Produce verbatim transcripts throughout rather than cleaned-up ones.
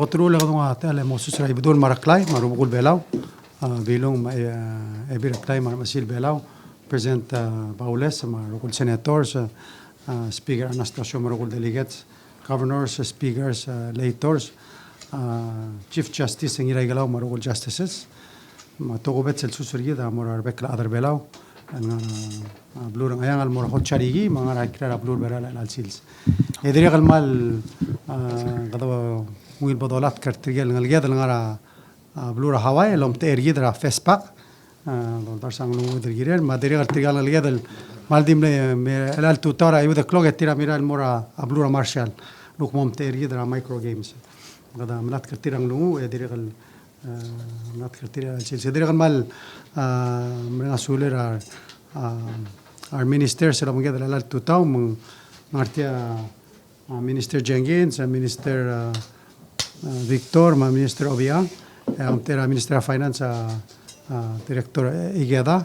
Teruich el kede nguu a techall el mo osus er a Ibedul me a Reklai me a rubekul Belau, a, Bilung me a, e, Ebil Reklai me a remechesil Belau, President, a, Baules me a rokui el senators, a, a, Speaker Anastacio me a rokui el delegates, governors, speakers, a, legislators, a, Chief Justice Ngiraikelau me a rokui el justices, me a tokubets el sus er kid a mo er a rebek el chad er Belau el ngar er a, a, beluu er a Ngcheangel el mo er a Hotsarihie me a ngar er a ikrel a beluu er a Belau el chelecha el sils. E dirrek el kmal, a, kede ungil bo dolatk er tirke el ngeleked el ngar er a, a, beluu er a Hawaii el omtechei er kid er a FestPac, a, doldarsang el nguu er kirel, me a dirrek el tirke el ngeleked el kmal di mle, me er chelecha el tutau er a euid el klok e tir a mirrael el mo er a, a, beluu er a Marshall el kuk mo omtechei er kid er a Micro Games. Kede melatk er tir a nglunguuch e dirrek el, a, melatk er tir a sils. Dirrek el kmal, a, mereng a sulir a, a, our ministers el obengked er chelecha el tutau, me ng ngar tia, a, Minister Jenkins, a, Minister, a, a, Victor, me a Minister Obichang, e, a, omtechei er a Minister of Finance, a, a, Director, e, Ikeda,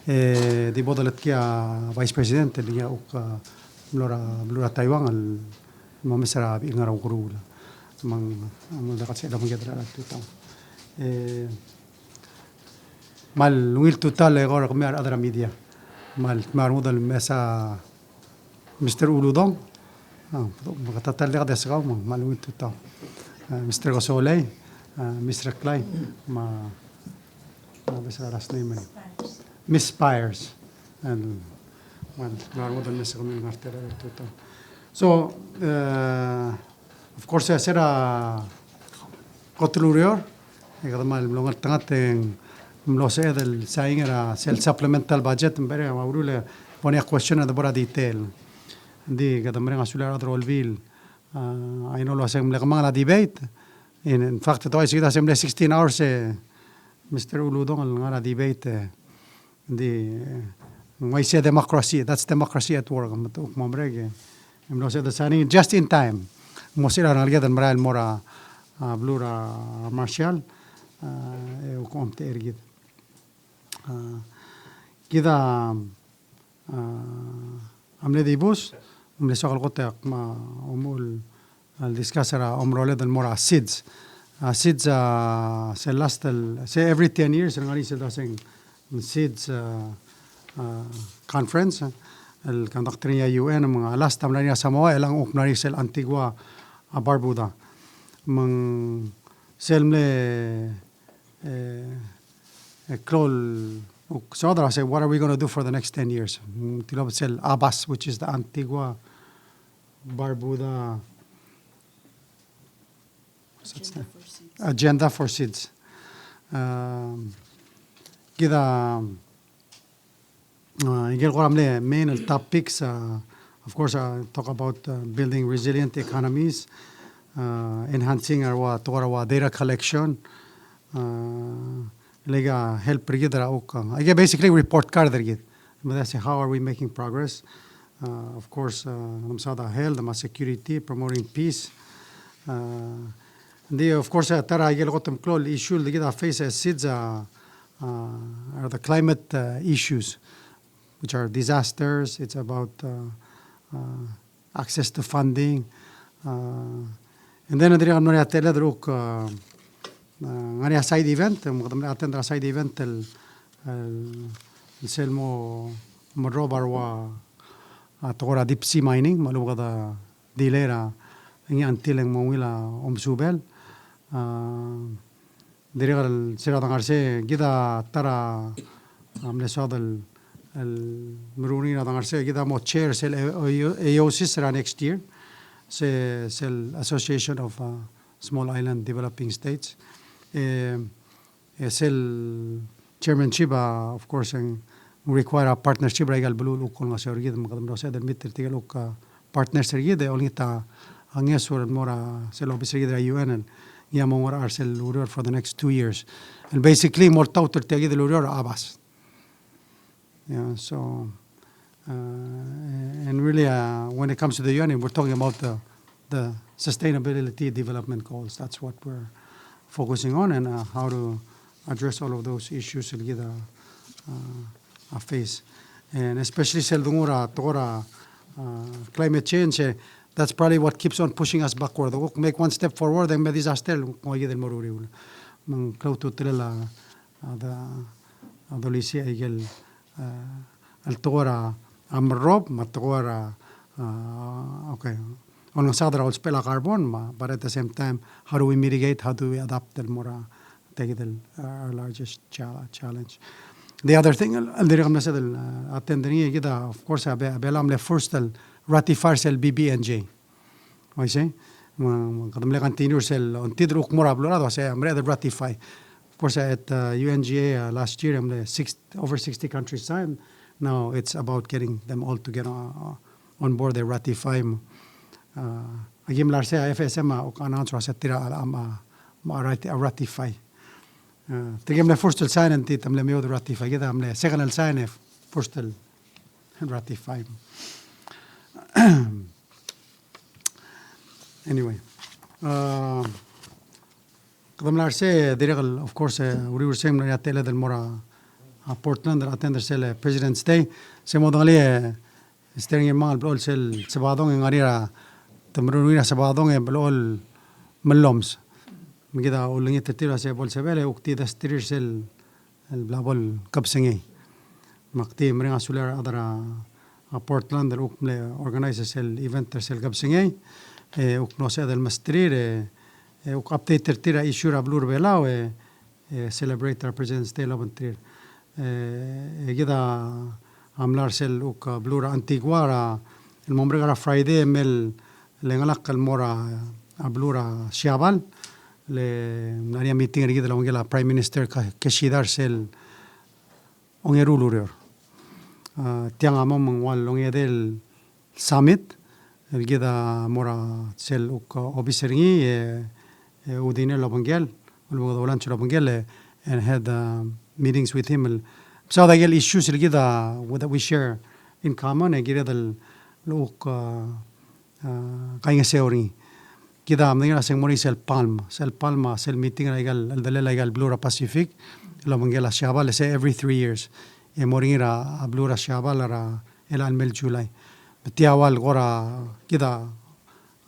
e, di bo dolatk a Vice President, el ngii a kuk, a, mlo er a, beluu er a Taiwan, el mo omes er a bechil ngar er a ukeruul. Me ng, me ng diak el sebeched el obengked er chelecha el tutau. E, kmal ungil tutau el eko er kemiu a rechad er a media. Kmal, kmal rengud el mesa Mister Uludong. A, me ke ta el diak desekau, me ng kmal ungil tutau. A, Mister Kosolei, a, Mister Reklai, me a, a, Miss last name, e. Miss Spires. And, well, kmal rengud el mesa kemiu el ngar er tia el tutau. So, e, of course, e, se er a kot el ureor, e kede kmal mlo ngeltengat e ng mlo sebeched el sain er a sel supplemental budget, me ng bai er a uriul e bo er ngii a question e de bo er a detail. Ng di kede mereng a sulir a rechad er a Olbiil, a, I know el uasei ng mle kemanget a debate. In, in fact, te uaisei kid a se mle sixteen hours e Mister Uludong el ngar er a debate, e, Ng di, e, ng uaisei a democracy, that's democracy at work. Me te kuk mo merek, e, e mlo sebeched el signing just in time. Mo sebechir a rengeleked el merael el mo er a, a, beluu er a Marshall, a, e kuk omtechei er kid. A, kid a, a, a mle dibus, mle soak el kot e ak mo omuchel el discuss er a omeroled el mo er a SIDS. A, SIDS, a, sel last el, se every ten years, el ngar er ngii sel daseng SIDS, a, a, conference, el conduct er ngii a U N, me ng a last a mla er ngii a Samoa, e chelechang kuk mla er ngii sel Antigua, a, Barbuda. Me ng sel mle, e, e, klou el, kuk soad er a se, what are we gonna do for the next ten years? Mm, tilobed sel ABAS, which is the Antigua Barbuda, what's that stand? Agenda for SIDS. Agenda for SIDS. Um, kid a, uh, ikel kora mle main el topics, uh, of course, uh, talk about, uh, building resilient economies, uh, enhancing our, tekoi er a data collection, uh, le kede help er kid er a uk, uh, aike basically report card er kid. Me de se, how are we making progress? Uh, of course, uh, ng msa a health, me a security, promoting peace. Uh, ng di, of course, uh, ta er a ikel kot el klou el issue el di kid a face er a SIDS, uh, uh, are the climate, uh, issues, which are disasters. It's about, uh, uh, access to funding. Uh, and then, ng dirrek el mlo er ngii a techelled el uk, uh, uh, ngar er ngii a side event, me kede mle attend er a side event el, el, el sel mo, mo merrob a ua, uh, tekoi er a deep sea mining, me a lechub e kede delay er ngii until e ng mo ungil a omesubel. Uh, Dirrek el sel dengar er sei, kid a ta er a, a mle soad el, el meruul er ngii er a dengar er sei, kid a mo chair sel A-, A-, AOSIS er a next year, se, sel Association of, uh, Small Island Developing States. E, e sel chairmanship a, of course, e ng require a partnership er aika el beluu el uk olengeseu er kid, me kede mlo sebeched el meet er tirke el uk, uh, partners er kid, e olengit a ngeso el mo er a sel obis er kid er a U N, el ngii a mo ngar er a sel ureor for the next two years. And basically, mo oltaut er tia kid el ureor a ABAS. Yeah, so, uh, and really, uh, when it comes to the U N, we're talking about the, the sustainability development goals. That's what we're focusing on, and, uh, how to address all of those issues el kid a, uh, a face. And especially sel donguu er a tekoi er a, uh, climate change, e that's probably what keeps on pushing us backward. Kuk make one step forward, e ng me disaster el ngoi kid el mo er a uriul. Me ng klou a ultutelel a, a, a dolisiich a ikel, a, el tekoi er a, a, merrob, me a tekoi er a, a, okay, olengeseu er a ousbech el carbon, me, but at the same time, how do we mitigate, how do we adapt el mo er a, tia kid el, uh, our largest chal-, challenge. The other thing, el, el dirrek el mle sebeched el, uh, attend er ngii, kid a, of course, a Be-, a Belau a mle first el ratify er sel B B N J. Uaisei, me, me kede mle continue er sel, ongtil kuk mo er a beluulechad, uaisei, a mle ratify. Of course, at, uh, U N G A, uh, last year, a mle six, over sixty countries signed. Now it's about getting them all to get on, on board, they ratify. Uh, aki mla er sei, a F S M a, uh, announce er a se tir a, a, a, a, a rati-, a ratify. Uh, tirke mle first el sign, e ng di te mle meoud el ratify. Kid a mle second el sign, e first el ratify. Anyway, uh, kede mla er sei, dirrek el, of course, e, uriul er sei, ng mla er ngii a techelled el mo er a, a, Portland, el attend er sel, e, President's Day. Se mo dengelii, e, Mister Ngirmang, el blechoel sel Sebadong, e ng ngar er ngii a, te meruul er ngii er a Sebadong, e blechoel mellomes. Me kid a ulengit er tir a se bo el sebechel, e kuk di desterir sel el bla bo el kebesengei. Me ak di mereng a sulir a rechad er a, a, Portland el kuk mle organize er sel event er sel kebesengei, e kuk mlo sebeched el mesterir, e, e kuk update er tir a issue er a beluu er a Belau, e, e celebrate er a President's Day el obengterir. E, e kid a mla er sel kuk, a, beluu er a Antigua er a, el mo merek er a Friday, me le ngelakl el mo er a, a, beluu er a Siabal, le mla er ngii a meeting er kid el obengkel a Prime Minister Ka-, Kishida er sel ongeru el ureor. A, tiang a mo me ng ua el ongedei el summit, el kid a mo er a sel kuk, a, obis er ngii, e, e, Udine el obengkel, el obengkel, el obengkel, e, and had, uh, meetings with him. El, mesaod a ikel issues el kid a, that we share in common, e kired el, el kuk, uh, a, kaingeseu er ngii. Kid a medengei el se ng mo er ngii sel PALM, sel PALM a sel meeting er a ikal, el delel a ikal beluu er a Pacific, el obengkel a Siabal, e se every three years. E mo er ngii er a, a beluu er a Siabal er a, el chelecha el mei el July. Me tia ua el kora, kid a,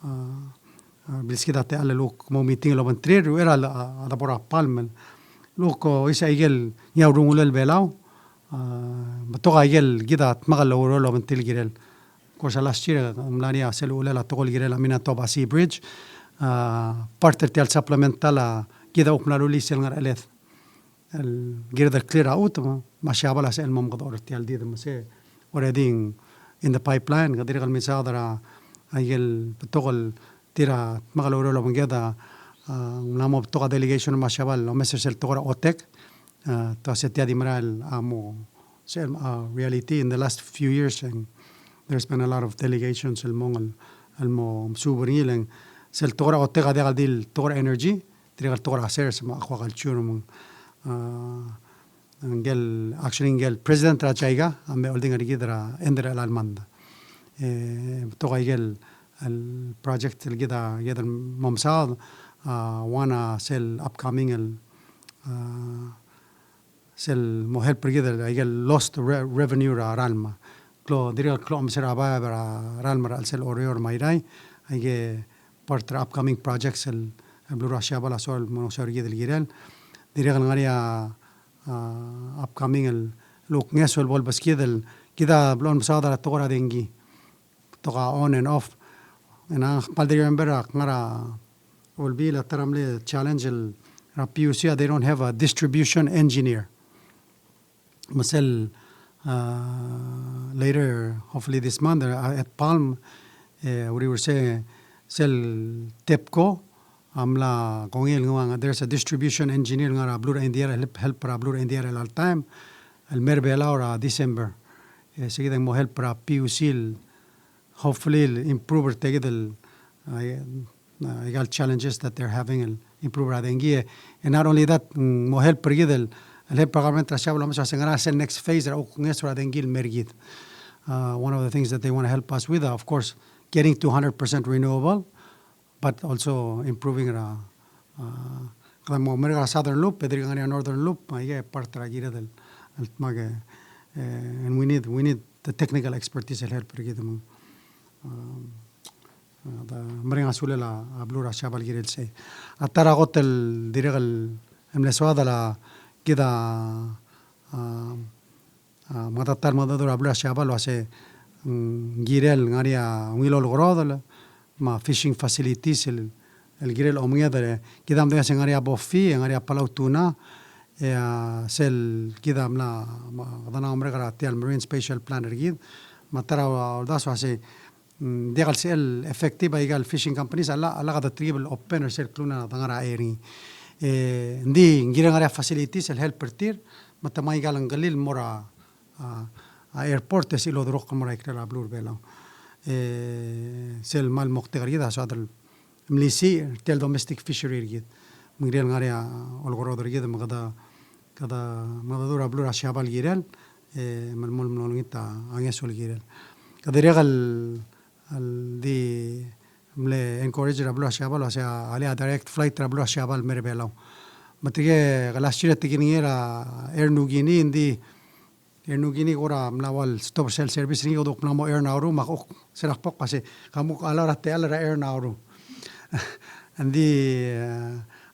a, a, bilskid a techall el kuk mo meeting el obengterir, er a, a, a debo er a PALM. El kuk, o, isei a ikel, ngii a urungulel Belau, a, betok a ikel, kid a dmak el oureor el obengterir el kirel. Of course, a last year, ng mla er ngii a sel uchelel a tekoi el kirel a Minatoba Sea Bridge, a, part er tia el supplemental a, kid a kuk mla rullii sel ngerecheled. El kired el clear a chutem, me a Siabal a sebechel el mo omekedechor er tia el did, me se already in the pipeline, kede dirrek el mesaod er a, a ikel betok el tir a dmak el oureor el obengked a, a, ng mla mo betok a delegation me a Siabal el omes er sel tekoi er a OTEC, a, te ua se tia di merael a mo se, a, reality in the last few years, and there's been a lot of delegations el mong el, el mo mesuub er ngii, le ng sel tekoi er a OTEC a diak el di el tekoi er a energy, dirrek el tekoi er a sers me a aquaculture me ng, a, ngike el, actually ngike el president er a JICA a me oldingel er kid er a end er a chelecha el month. E, betok a ikel, el project el kid a, kid el mo mesaod, a, one a sel upcoming el, a, sel mo help er kid el, ikel lost re-, revenue er a ralm. Klou, dirrek el klou a omes er a baeb er a ralm er a chelsel Oreor me a Irrai, aike part er a upcoming projects el, el beluu er a Siabal a soal el mo olengeseu er kid el kirel. Dirrek el ngar er ngii a, a, upcoming el, el kuk ngeso el bo lebeskid el, kid a blechoel mesaod er a tekoi er a dengki. Betok a on and off. And a kmal di remember a kngar er a Olbiil a ta er a mle challenge el er a PUC a they don't have a distribution engineer. Me sel, uh, later, hopefully this month, uh, at PALM, e, uriul er se, sel TEPCO a mla kongei el nguu a, there's a distribution engineer el ngar er a beluu er a India el help, help er a beluu er a India er a chelecha el taem, el mei er a Belau er a December. E, se kid a mo help er a PUC el hopefully el improve er tia kid el, a, a, ikal challenges that they're having el improve er a dengki. And not only that, mm, mo help er kid el, el help er a government er a Siabal el omes er a se ngera sel next phase er a kuk ngeso er a dengki el mei er kid. Uh, one of the things that they want to help us with, uh, of course, getting to hundred percent renewable, but also improving er a, uh, kede mo merek er a southern loop, e dirk ngar er ngii a northern loop, aike part er a kired el, el dmak, e, and we need, we need the technical expertise el help er kid me ng, um, A, mereng a sulel a, a beluu er a Siabal el kirel sei. A ta er a kot el dirrek el mle soad el kid a, a, a, mengedecheduch el mengedecheduch er a beluu er a Siabal el uase, mm, ng kirel ngar er ngii a ungil olekerodel me a fishing facilities el, el kirel omenged el, kid a medengei se ngar er ngii a BOFI, e ngar er ngii a Palau Tuna, e, a, sel kid a mla, me kede mla merek er tia el Marine Spatial Plan er kid, me a ta er a uldasu el uase, mm, diak el sel effective aika el fishing companies a lak, a lak de triple open er sel klungiaol a dengar er a eai er ngii. E, ng di, ng kirel ngar er ngii a facilities el help er tir, me te mei aika el ngklir el mo er a, a, a airport e sel lodurokl el mo er a ikrel a beluu er a Belau. E, sel kmal moktek er kid a soad el melisiich er tia el domestic fishery er kid. Me ng kirel ngar er ngii a olekerodel er kid, me kede, kede mengedecheduch er a beluu er a Siabal el kirel, e, me ng mo, mo olengit a ngeso el kirel. Kede dirrek el, el di mle encourage er a beluu er a Siabal, el uase a, a direct flight er a beluu er a Siabal el mei er a Belau. Me tirke el last year e te kilengei er a Air Niugini, ng di Air Niugini a kora mla ua el stop er sel service er ngii, e kede kuk mla mo Air Nauru, me a kuk, se er a kbo kmo se, ka mo kuk allow er a techall er a Air Nauru. Ng di, e,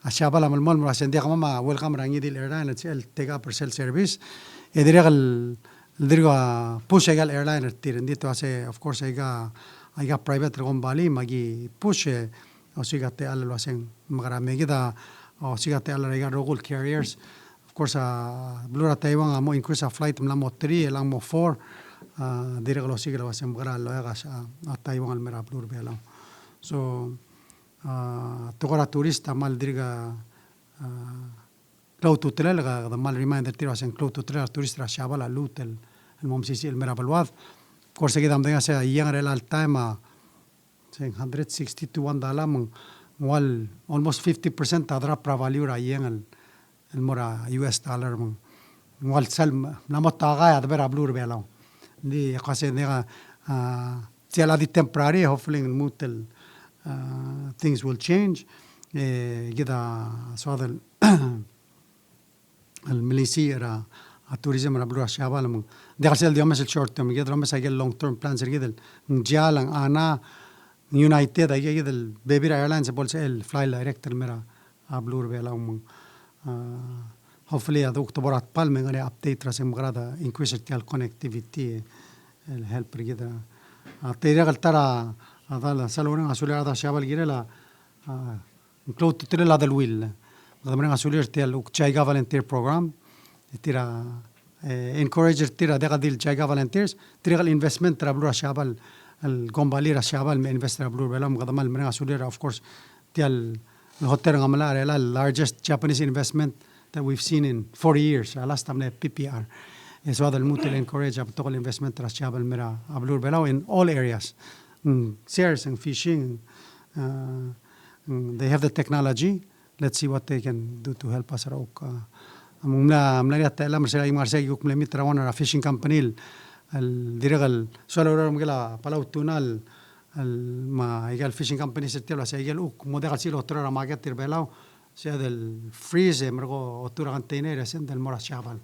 a Siabal a melemolem el uase ng diak, kemam a welcome er a ngii di el airline el, el take up er sel service. E dirrek el, el dirk push aika el airline er tir. Ng di te uase, of course, aika, aika private er a kombalii me aki push, e, osiik a techall el uase ng mekerang. Me kid a osiik a techall er aika el rokui el carriers. Of course, a beluu er a Taiwan a mo increase a flight, mla mo three, e ng mo four, a, dirrek el osiik el uase ng mekerang el loia a, a Taiwan el mei er a beluu er a Belau. So, a, tekoi er a tourist a kmal dirk, a, klou a ultutelel, e kede kmal remind er tir el uase ng klou a ultutelel a tourist er a Siabal a lmuut el, el mo mesisiich el mei er a beluad. Of course, kid a medengei se a iang er chelecha el taem a se ng hundred sixty to one dollar me ng ua el almost fifty percent a drop er a value er a iang el, el mo er a U S dollar me ng ua el sel mla mo takai a debo er a beluu er a Belau. Ng di kmo se ng diak a, a, sel a di temporary, hopefully ng lmuut el, a, things will change. E kid a soad el el melisiich er a, a tourism er a beluu er a Siabal me ng diak el sel di omes el short term, kid a omes aike el long term plans er kid el ng Jal, ng Ana, ng United, aike kid el bebil er a airlines a bo el sel fly direct el mei er a beluu er a Belau me ng, a, hopefully a kuk debo er a tbal me ng ngar er ngii a update er a se ng mekerang a increase er tia el connectivity el help er kid er a, a, tirke el ta er a, a, dal, sel oureng a sulir a rechad er a Siabal el kirel a, a, ng klou a ultutelel a deleuill. Kede mereng a sulir tia el kuk JICA volunteer program. E tir a, e, encourage er tir a diak di el JICA volunteers, tirke el investment er a beluu er a Siabal, el kombalii er a Siabal me invest er a beluu er a Belau, me kede kmal mereng a sulir, of course, tia el hotel er a Ngemelachel a largest Japanese investment that we've seen in forty years, a last time le P P R. E soad el lmuut el encourage a betok el investment er a Siabal el mei er a beluu er a Belau in all areas. Mm, sales and fishing, uh, mm, they have the technology. Let's see what they can do to help us er a kuk, uh, me ng mla, mla er ngii a techellam er se er a, me ng ngar er sei a kuk mle meet er a one er a fishing company el, el dirrek el soal oureor er a Merikel a Palau Tuna el, el me aike el fishing companies er tia el uase aike el kuk mo diak el sel oterau er a market er a Belau, se el freeze e merek a oterau er a container e send el mo er a Siabal.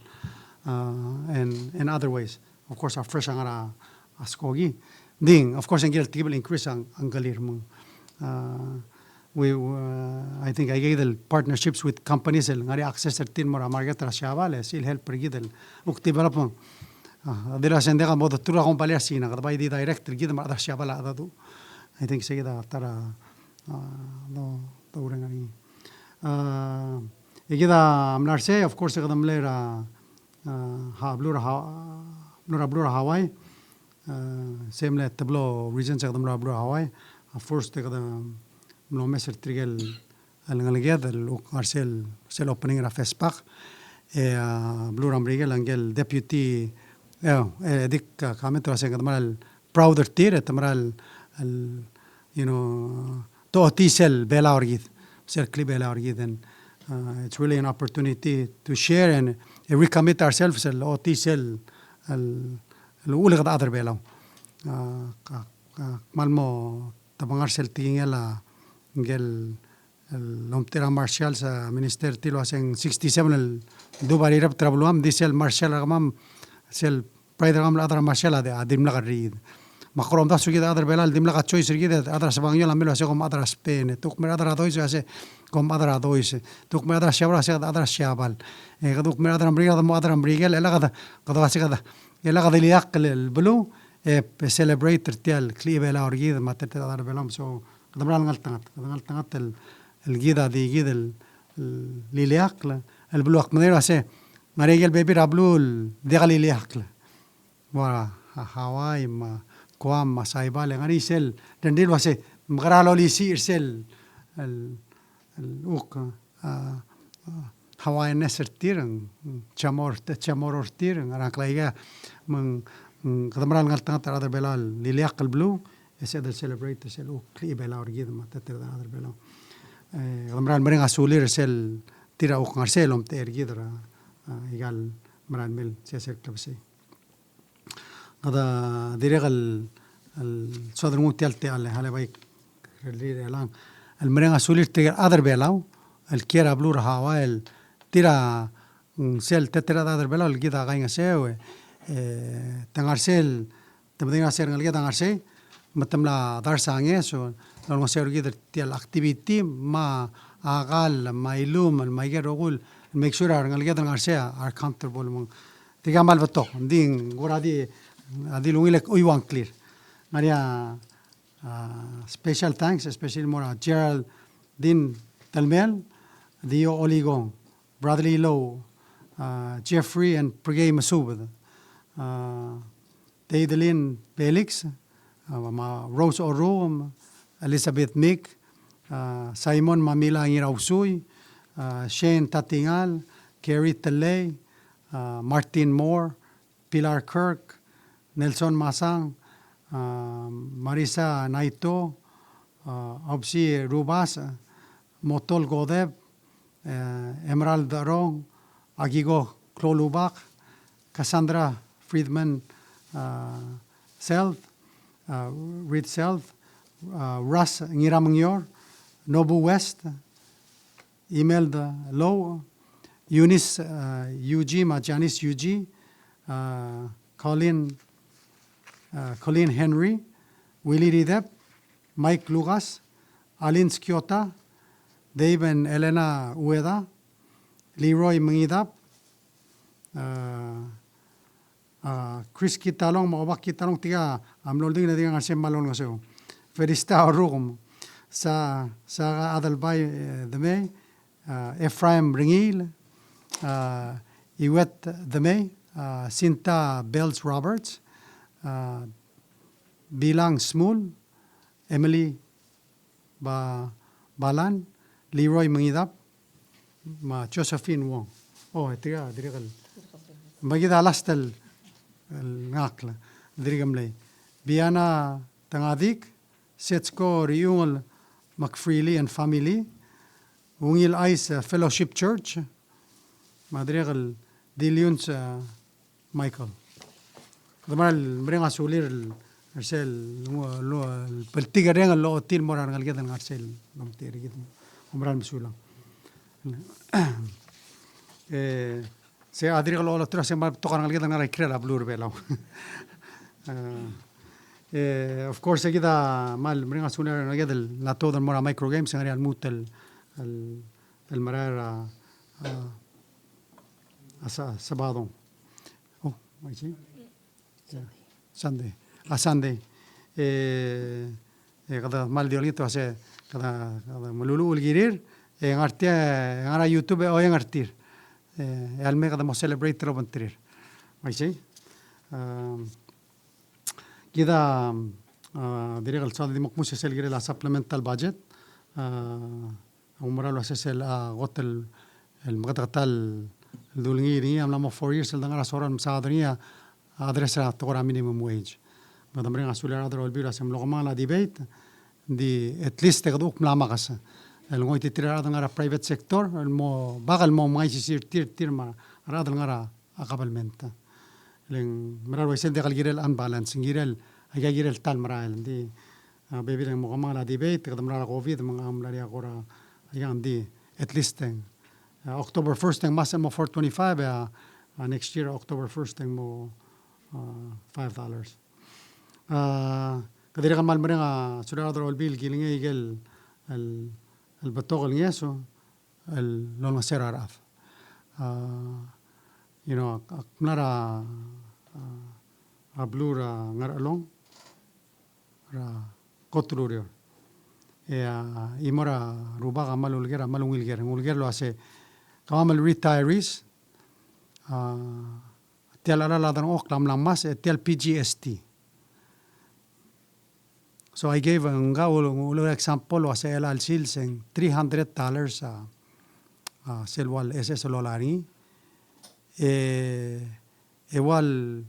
Uh, and, and other ways. Of course, a fresh a ngar er a skoki. Ng di, of course, ng kirel tia el increase a ng, a ngklir me ng. Uh, we, uh, I think aike el partnerships with companies el ngar er ngii a access er tir el mo er a market er a Siabal, e sel help er kid el kuk development. Uh, a di el uase ng diak a mo oterau er a kombalii er a Sina, kede bai di direct er kid el mo er a rechad er a Siabal a chedaoch. I think se kid a ta er a, uh, do, doureng er ngii. Uh, e kid a mla er sei, of course, e kede mle er a, a, ha, beluu er a Ha-, mlo er a beluu er a Hawaii, a, se mle teblo reasons e kede mlo er a beluu er a Hawaii. A, first, e kede mlo omes er tirke el ngeleked el kuk ngar er sel, sel opening er a FestPac. E, a, beluu er a Merikel a ngike el deputy, e, e, dik, a, comment er a se kede mera el proud er tir, e te mera el, el, you know, te ochotii sel Belau er kid, sel klebelau er kid, and, uh, it's really an opportunity to share and, uh, recommit ourselves el ochotii sel, el, el uchul e kede chad er Belau. Uh, ka, ka, kmal mo tebengel sel tekingel a, ngike el el omtechei er a Marshall, se a minister er tir el uaseng sixty-seven el duubech a rirebet er a beluam, di sel Marshall er kemam, sel pride er kemam el chad er a Marshall a di, a dimlak el riid. me ak kora omdasu er kid el chad er a Belau el dimlak a choice er kid, e a chad er a Sebangiol a mle uase kom chad er a Spain, e te kuk mei er a chad er a Dois, e te kuk mei er a chad er a Dois, e te kuk mei er a chad er a Siabal er a Siabal, e te kuk mei er a chad er a Merikel, a mo chad er a Merikel, e le kede, kede uase kede, e le kede ileakl el beluu, e, e celebrate er tia el klechibelau er kid me a teletelel a chad er a Belau, me so, kede mera el ngeltengat, kede ngeltengat el, el kid a di kid el, el ileakl el beluu. Ak medengei el uase, ngar er ngii a ikel bebil er a beluu el diak el ileakl. Mo er a Hawaii, me a Guam, me a Saipan, e ngar er ngii sel, rengrir el uase, mekera lolisiich er sel, el, el uk, a, a, Hawaiian er tir, ng, Chamorro, Chamorro er tir, ngar er a ngklel aika, me ng, ng, kede mera el ngeltengat er a rechad er a Belau el ileakl el beluu, e sebeched el celebrate er sel uk klechibelau er kid me a teletelel a rechad er a Belau. E, kede mera el mereng a sulir er sel tir a uk ngar er sei el omtechei er kid er a, a, aika el mera el mei el sesei el klebesei. Kede dirrek el, el soad el nguu tia el techall, e le bai kerelii er chelechang el mereng a sulir tirke el chad er a Belau el kiei er a beluu er a Hawaii, el tir a, mm, sel teletelel a chad er a Belau el kid a kaingeseu, e, e, te ngar er sei el, te medengei el uase a rengeleked a ngar er sei, me te mla dars a ngeso el olengeseu er kid er tia el activity, me a kall, me a ilumel, me aike el rokui el make sure a rengeleked el ngar er sei a are comfortable, me ng tirka a kmal betok, ng di ng kora di, a di ungil e chuiuang clear. Ng ngar er ngii a, a, special thanks, especially mo er a Geraldine Telmel, Dio Oligong, Bradley Lowe, a, Jeffrey and Pregay Mesubed, a, Teidelin Felix, a, me a Rose Orukem, Elizabeth Mick, a, Simon me a Mila Ngirausui, a, Shane Tatingal, Kerry Telei, a, Martin Moore, Pilar Kirk, Nelson Masang, a, Marisa Naito, a, Obsi Rubas, Motol Godeb, e, Emerald Rong, Akiko Klolubak, Cassandra Friedman, a, Self, a, Reed Self, a, Russ Ngiramengior, Nobu West, Imelda Lowe, Eunice, a, Yuji, me a Janice Yuji, a, Colin, a, Colin Henry, Willy Ridep, Mike Lucas, Alin Skiota, Dave and Elena Ueda, Leroy Mengidap, a, a, Chris Kitalong, me a Obak Kitalong, tirka a mlo oldingel e tirka a ngar er sei me a olengeseu. Felista Orukem, Sa-, Saka Adelbai, e, Demei, a, Ephraim Rengiil, a, Iwet Demei, a, Sinta Bells Roberts, a, Bilang Smul, Emily Ba-, Balan, Leroy Mengidap, me a Josephine Wong. O, e tirka, tirka el. Me kid a last el, el ngakl, dirk mlei. Biana Tengadik, Setsko Riungel McFreely and family, Ungil Chais, uh, Fellowship Church, me a dirrek el Dillions, uh, Michael. Kede mera el mereng a sulir el, er sel, el, el, el bltikerreng el lochotii el mo er a rengeleked el ngar er sel, el omtechei er kid. Kom mera el mesulang. E, se a dirrek el lochotii er a se kmal betok a rengeleked el ngar er a ikrel a beluu er a Belau. E, e, of course, e kid a kmal mereng a sulir a rengeleked el mla tuobed el mo er a Micro Games, e ng ngar er ngii a lmuut el, el, el merael er a, a, a sa-, Sabadong. Oh, I see. Yeah. Sunday. A Sunday. E, e kede kmal di olengit el uase kede, kede meluluuch el kirir, e ngar tia, e ngar er a YouTube e oeng er tir. E, e a lmei kede mo celebrate el obengterir. Me isei. A, kid a, a, dirrek el soad el di mo kmu sel kirel a supplemental budget. A, a oumera el uase sel, a, kot el, el meketeketang el dulengii er ngii a mla mo four years el dengar er a soal el mesaod er ngii a address er a tekoi er a minimum wage. Me kede mereng a sulir a rechad er a Olbiil er a se mlo kemanget a debate, ng di at least e kede kuk mla makes el ngoititerir a rechad el ngar er a private sector el mo, bak el mo mengaisisir tir, tir me a rechad el ngar er a a kabelment. Le ng mera el uaisei e ng diak el kirel unbalance, ng kirel, aika kirel ta el merael, ng di, a, bebil e ng mo kemanget a debate, kede mla er a COVID, me ng mla er ngii a kora, aika ng di, at least e ng, a, October first e ng ngmasech el mo four twenty-five, a, a, next year, October first e ng mo, a, five dollars. A, kede dirrek el kmal mereng a sulir a rechad er a Olbiil el kilengei aikel, el, el betok el ngeso el olengeseu er a rechad. A, you know, ak, ak mla er a, a, a beluu er a Ngerchelong er a kot el ureor. E a, chimo er a rubak a kmal uleker, a kmal ungil ker, ng uleker el uase, kemam el retirees, a, tia el cheral a delengchokl a mla ngmasech, e tia el P G S T. So I gave, ng ua, ua, ua example el uase chelecha el sils e ng three hundred dollars a, a, sel ua el S S el lola er ngii. E, e ua el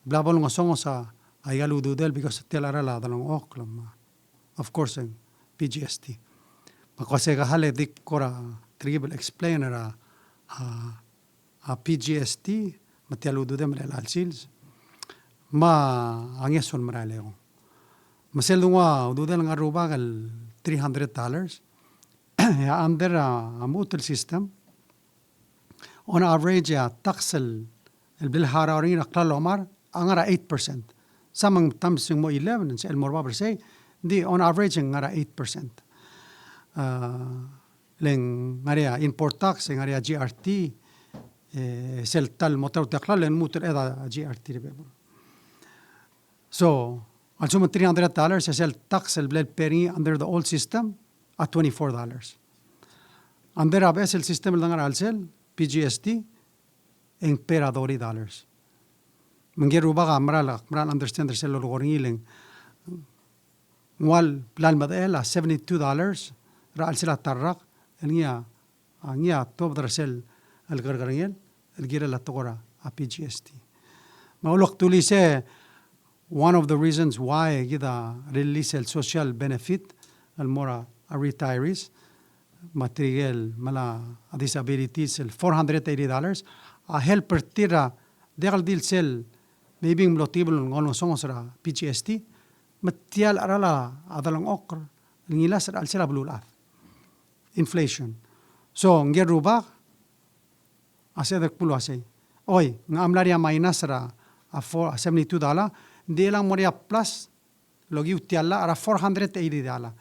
bla bo lengesonges a, aika el ududel because tia el cheral a delengchokl me a, of course, e ng P G S T. Me ak uase ka hal e di kora terrible explain er a, a, a P G S T, me tia el ududem el chelecha el sils, me a ngeso el merael e kong. Me sel dengua ududel ngar er a rubak el three hundred dollars, e a under a, a lmuut el system, on average a tax el, el bla el harau er ngii er a klalo el omar, a ngar er a eight percent. Some ng times ng mo eleven, ng sebechel el mo er bab er sei, ng di on average ng ngar er a eight percent. A, le ng ngar er ngii a import tax, e ng ngar er ngii a G R T, e, sel ta el mo ta er tia el klalo, le ng lmuut el chad a G R T er a bebul. So, a lsekum ng three hundred dollars, e sel tax el bla el pay er ngii under the old system, a twenty-four dollars. Under a beches el system el de ngar er a chelsel, P G S T, e ng pay er a thirty dollars. Me ngike el rubak a mera el, mera el understand er sel lolekoi er ngii le ng ua el bla el medechel a seventy-two dollars er a chelsel a ta el rak, el ngii a, a ngii a tuobed er sel lekerkerengel el kirel a tekoi er a P G S T. Me a ulekdulii sei, one of the reasons why kid a release el social benefit el mo er a retirees, me tirke el mla disabilities el four hundred eighty dollars, a help er tir a diak el di el sel maybe ng mlo tibel el ngolengesonges er a P G S T, me tia el cheral a delengchokl el ngilasech er a chelsel a beluulechad. Inflation. So, ngike el rubak, a sebeched el kmo el uasei. Oi, ng mla er ngii a minus er a, a four, a seventy-two dollar, ng di chelechang ng mo er ngii a plus, el okiu tia el llach er a four hundred eighty dollar.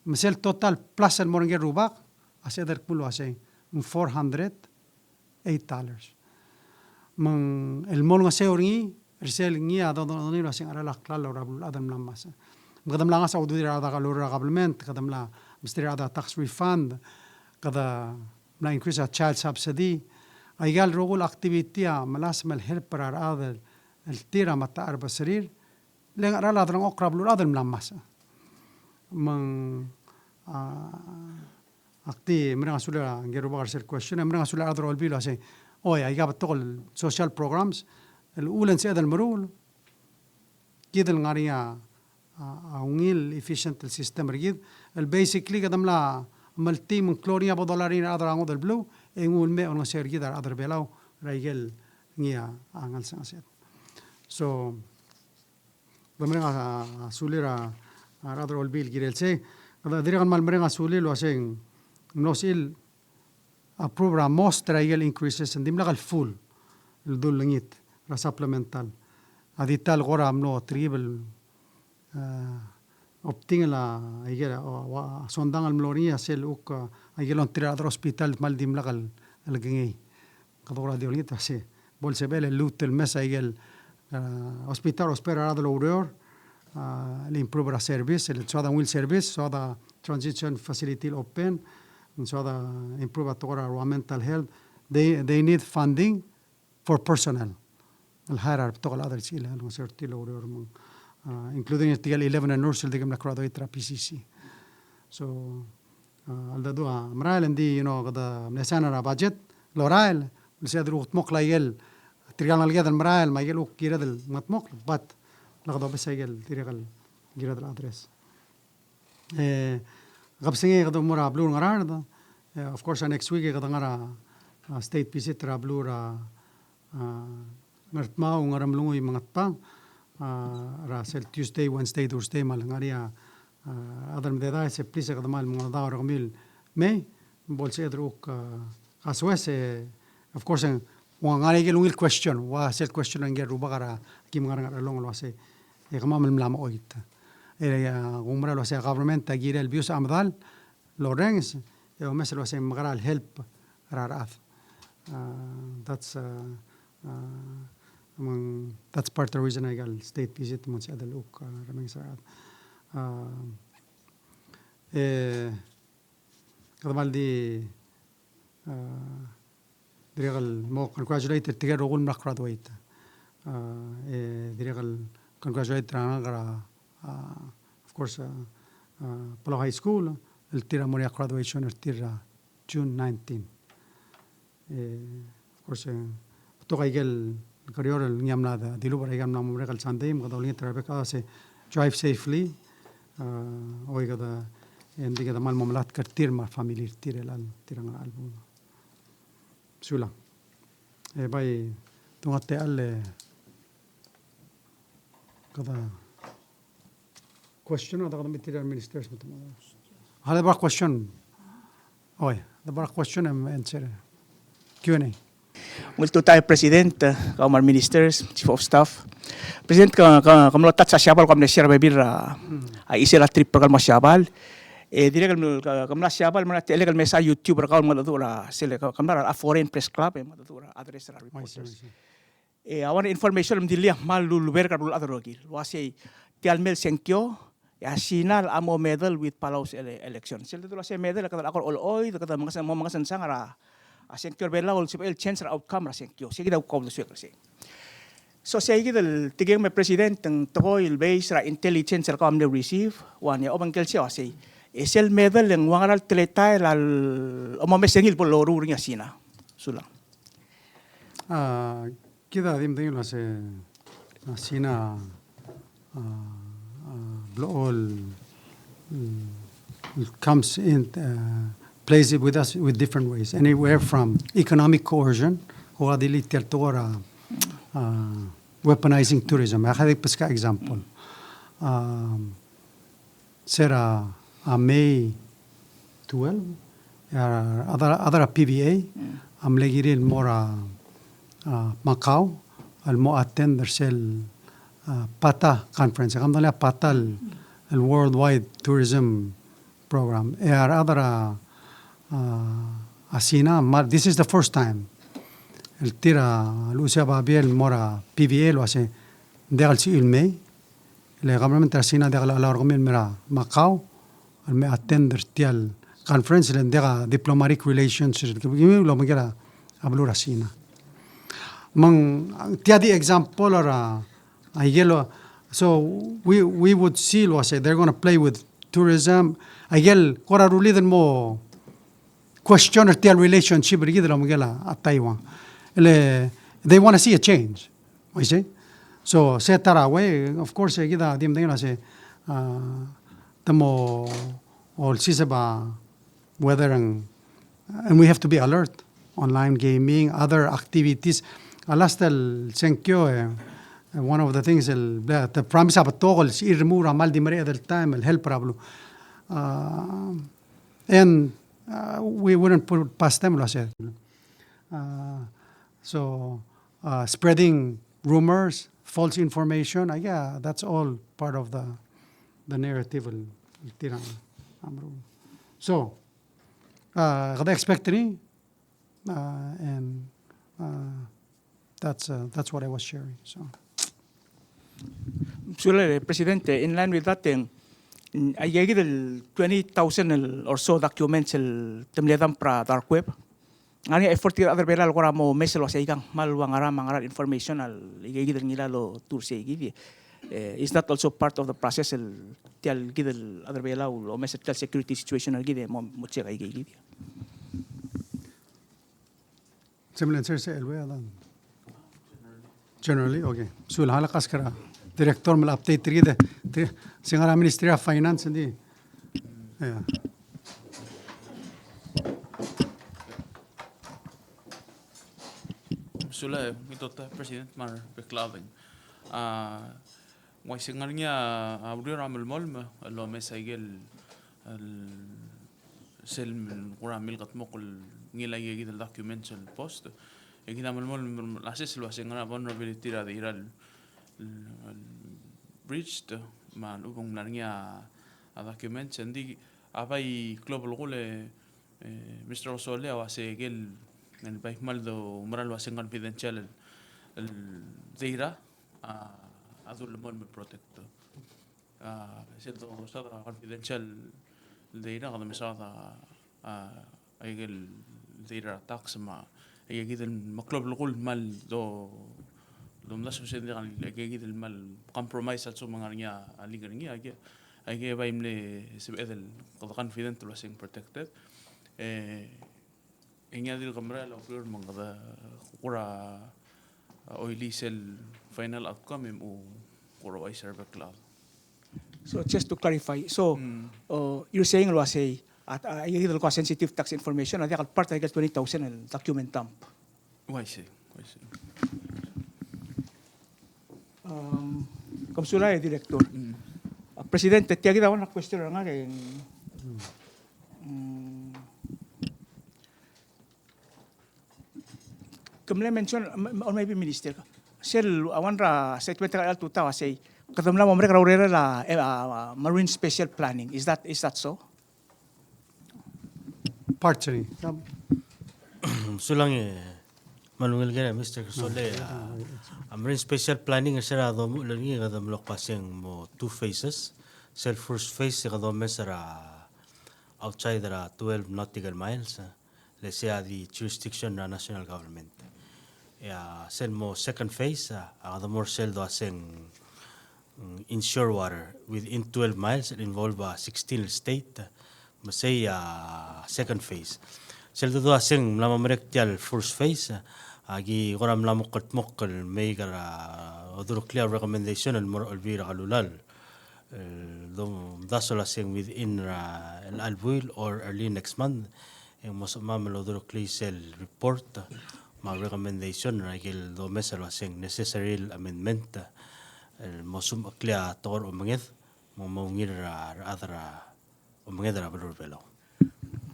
Me sel total plus el mo er ngike el rubak, a sebeched el kmo el uasei, ng four hundred eight dollars. Me ng el mo olengeseu er ngii, er sel ngii a dodengei el uasei ng cheral a klalo er a beluulechad el mla ngmasech. Me kede mla ngasech a ududir a rechad er a kabelment, kede mla mesterir a rechad er a tax refund, kede mla increase a child subsidy. Aika el rokui el activity a melasem el help er a rechad el, el tir a metacherbeserir, le ng cheral a delengchokl er a beluulechad el mla ngmasech. Me ng, a, ak di mereng a sulir a ngike el rubak er sel question, e mereng a sulir a rechad er a Olbiil el uasei, oi, aika betok el social programs el uchul e ng sebeched el meruul, kid el ngar er ngii a, a, a ungil efficient el system er kid, el basically kede mla meltii me ng klou er ngii a bo dolai er ngii er a rechad er a ngodech el beluu, e nguu el mei olengeseu er kid a rechad er a Belau er aike el ngii a ngelsengesed. So, kede mereng a, a sulir a, a rechad er a Olbiil el kirel sei. Kede dirrek el kmal mereng a sulir el uasei ng mlo sebechir el approve er a most er aike el increases, ng dimlak el full el dulengit er a supplemental. A di ta el kora mlo terkib el, a, obdingel a, aike el, a, ua, a sondang el mlo er ngii a sel kuk, a, aike el ongtir a rechad er a hospital el kmal dimlak el, el kengei. Kede kora di olengit a sei. Bo lsebechel el lmuut el mes aike el, a, hospital, hospital er a rechad el oureor, a, el improve er a service, el soad a ungil service, soad a transition facility el open, soad a improve a tekoi er a mental health. They, they need funding for personnel. El hire a rebetok el chad el sebechir el olengeseu er tir el oureor me ng, a, including er tirke el eleven el nurse el dirk mla graduate er a P C C. So, a, a ldu a merael, ng di, you know, kede mle sign er a budget el orael, el sebeched el kudmokl a ikel, tirka el ngeleked el merael, me a ikel kuk kired el mengetmokl, but le kede obes a ikel dirrek el kired el address. E, kebesengei e kede mo er a beluu er a Ngaraard, e, of course, a next week e kede ngar er a, a, state visit er a beluu er a, a, Ngardmau, Ngeremlengui me a Ngatpang, a, er a sel Tuesday, Wednesday, Thursday, me a lengar er ngii a, a, other media, e se please e kede kmal mengedecheduch er kemiu el mei, bo lsebeched el kuk, a, kasoes, e, of course, e ng ua ngar er ngii a ikel ungil question, ua sel question er ngike el rubak er a kim ngar er a Ngarchelong el uasei, e kemam el mla mo choit. E a, kumerang el uasei a government a kirel el bius a medal el orrenges, e omes el uasei ng mekera el help er a rechad. Uh, that's, uh, uh, among, that's part of the reason aika el state visit, me ng sebeched el kuk, uh, remenges er a rechad. Uh, e, kede mal di, uh, dirrek el mo congratulate er tirke el rokui el mla graduate. Uh, e dirrek el congratulate er a, uh, of course, uh, uh, Palau High School, el tir a mo er a graduation er tir er a June nineteen. E, of course, e, betok aike el kerior el ngii a mla de, dilubech er aike el mla mo merek el Sunday, me kede olengit er a rebek el uasei drive safely, uh, oi kede, e ng di kede mal mo melatk er tir me a family er tir el chelecha el, tir a ngar er a chelebuul. Sulang. E bai, te ngar er a techall e kede question, a kede meet er a ministers me te mo. Hale bar question. Oi, the bar question and answer. Q and A. Ultuil er a President, e, kau me a re ministers, Chief of Staff. President, ke, ke, ke mlo touch er a Siabal, ke mle share a bebil er a, a chisel a trip er kau el mo er a Siabal. E dirrek el ke, ke mla er a Siabal, me ng mla techellek el mesa YouTube er kau el mengedecheduch er a, sel, ke, ke mla er a Foreign Press Club, e mengedecheduch er a address er a reporters. E a one information el mdilii a kmal lulubek er a beluulechad el rokir el uasei tia el mei el sengkio, e a Sina a mo meddle with Palau's ele-, election. Sel dedu el uasei meddle, e kede ko er a olechoid, e kede menges-, mo mengesensang er a, a sengkio er a Belau el sebechel el change er a outcome er a sengkio. Sei kid a kuk uldesuek er sei. So sei kid el tekingem e President, ng tekoi el base er a intelligence el kau a mle receive, ua ngii a obengkel sei a uasei, e sel meddle e ng ua ngera el teletael a lomes er ngii el bo loruul er ngii a Sina. Sulang. A, kid a di medengei el uasei, a, Sina, a, a, blechoel, mm, comes in, uh, plays it with us with different ways. Anywhere from economic coercion, ko a dilii tia el tekoi er a, a, weaponizing tourism. A kede beskak example. Um, se er a, a, May twelve, a, a chad er a, chad er a P V A a mle kirir el mo er a, a, Macau el mo attend er sel, a, PATA conference. Ke medengei a PATA el, el Worldwide Tourism Program. E a rechad er a, a, a Sina, me a, this is the first time el tir a luchesii a babier el mo er a P V A el uasei ng diak el sebechiu el mei, le government er a Sina a diak el allow er kemiu el mei er a Macau el me attend er tia el conference, le ng diak a diplomatic relations er kemiu el omeker a beluu er a Sina. Me ng tia di example er a, aike el, so we, we would see el uasei they're gonna play with tourism. Aike el kora rullii el mo question er tia el relationship er kid el omeker a Taiwan. Le, they wanna see a change. Oisei? So, se ta er a way, of course, e kid a di medengei el uasei, a, te mo olsiseb a weather and, and we have to be alert. Online gaming, other activities. A last el sengkio, e, one of the things el, te promise a betok el sebechir el remuul er a kmal di mereched el taem el help er a beluu. A, and, a, we wouldn't put past them el uasei. A, so, uh, spreading rumors, false information, I, yeah, that's all part of the, the narrative el, el tir a meruul. So, uh, kede expect er ngii, uh, and, uh, that's, uh, that's what I was sharing. So. Sulang, President, in line with that, e ng, mm, aike kid el twenty thousand el or so documents el te mle dump er a dark web. Ng ngar er ngii a effort er a rechad er a Belau el kora mo omes el uasei aikang kmal ua ngera me a ngera el information el aike kid el ngilai el oltuu er sei kid. E, is that also part of the process el tia el kid el rechad er a Belau el omes er tia el security situation er kid e mo, mo check aike kid? Similar answer se el ua dan. Generally, okay. Sulang, a le kask er a director me le update er kid, e, se ngar er a Ministry of Finance, ng di. Yeah. Sulang, Mister President, me a rebek el chad. A, ng uaisei ng ngar er ngii a, a ureor a melemolem el omes aike el, el sel kora milkedmokl el ngilai aike kid el documents el post. E kid a melemolem el assess el uasei ng ngar er a vulnerability er a, er a, el, el breached, me a lechub e ng mla er ngii a, a documents, e ng di a bai klou a belkul e, e, Mister Osolei a uase aikel, el bai kmal doumera el uase ng confidential el, el data, a, a dulemolem el protect. A, sel dosaod er a confidential data, kede mesaod a, a, aikel data er a tax me a, aikakid el meklou a belkul el kmal do, domdasu sel di aika, aikakid el kmal compromise a lsekum ng ngar er ngii a leak er ngii, aike, aike bai mle sebeched el kede confident el uase ng protected. E, e ngii a dirk merael a ureor me ng kede kuk er a, a, oilii sel final outcome e mo kuk er a uaisei er a bek el chad. So just to clarify, so, uh, you're saying el uasei, a, a, aikakid el kuk a sensitive tax information a diak el part er aikel twenty thousand el document dump? Uaisei, uaisei. Um, kom sulang e Director. A, President, tia kid a one question er ngak e, mm, ke mle mention, m-, m-, or maybe Minister, sel a one er a statement er a tutau a sei, kede mla mo merek er a urerel a, e, a, a, Marine Spatial Planning. Is that, is that so? Partially. Sulang e, me a ungil ker, Mister Osolei, a, a Marine Spatial Planning er se er a domuchel er ngii e kede mlo kmo a sei ng mo two phases. Sel first phase e kede omes er a outside er a twelve nautical miles, e, le sei a di jurisdiction er a national government. E a sel mo second phase, a, a kede mo er sel dua sei ng, mm, inshore water within twelve miles, el involve a sixteen el state, me sei a second phase. Sel dua sei ng mla mo merek tia el first phase, a ki kora mla mo kldmokl el mei er a odureklii a recommendation el mo er a Olbiil er a Kelulau el domdasu el uasei ng within er a, el chelebuil or early next month, e ng mo sebechemam el odureklii sel report me a recommendation er aikel domes el uasei ng necessary el amendment el mo sumecheklii a tekoi er a omenged me mo ungil er a rechad er a omenged er a beluu er a Belau.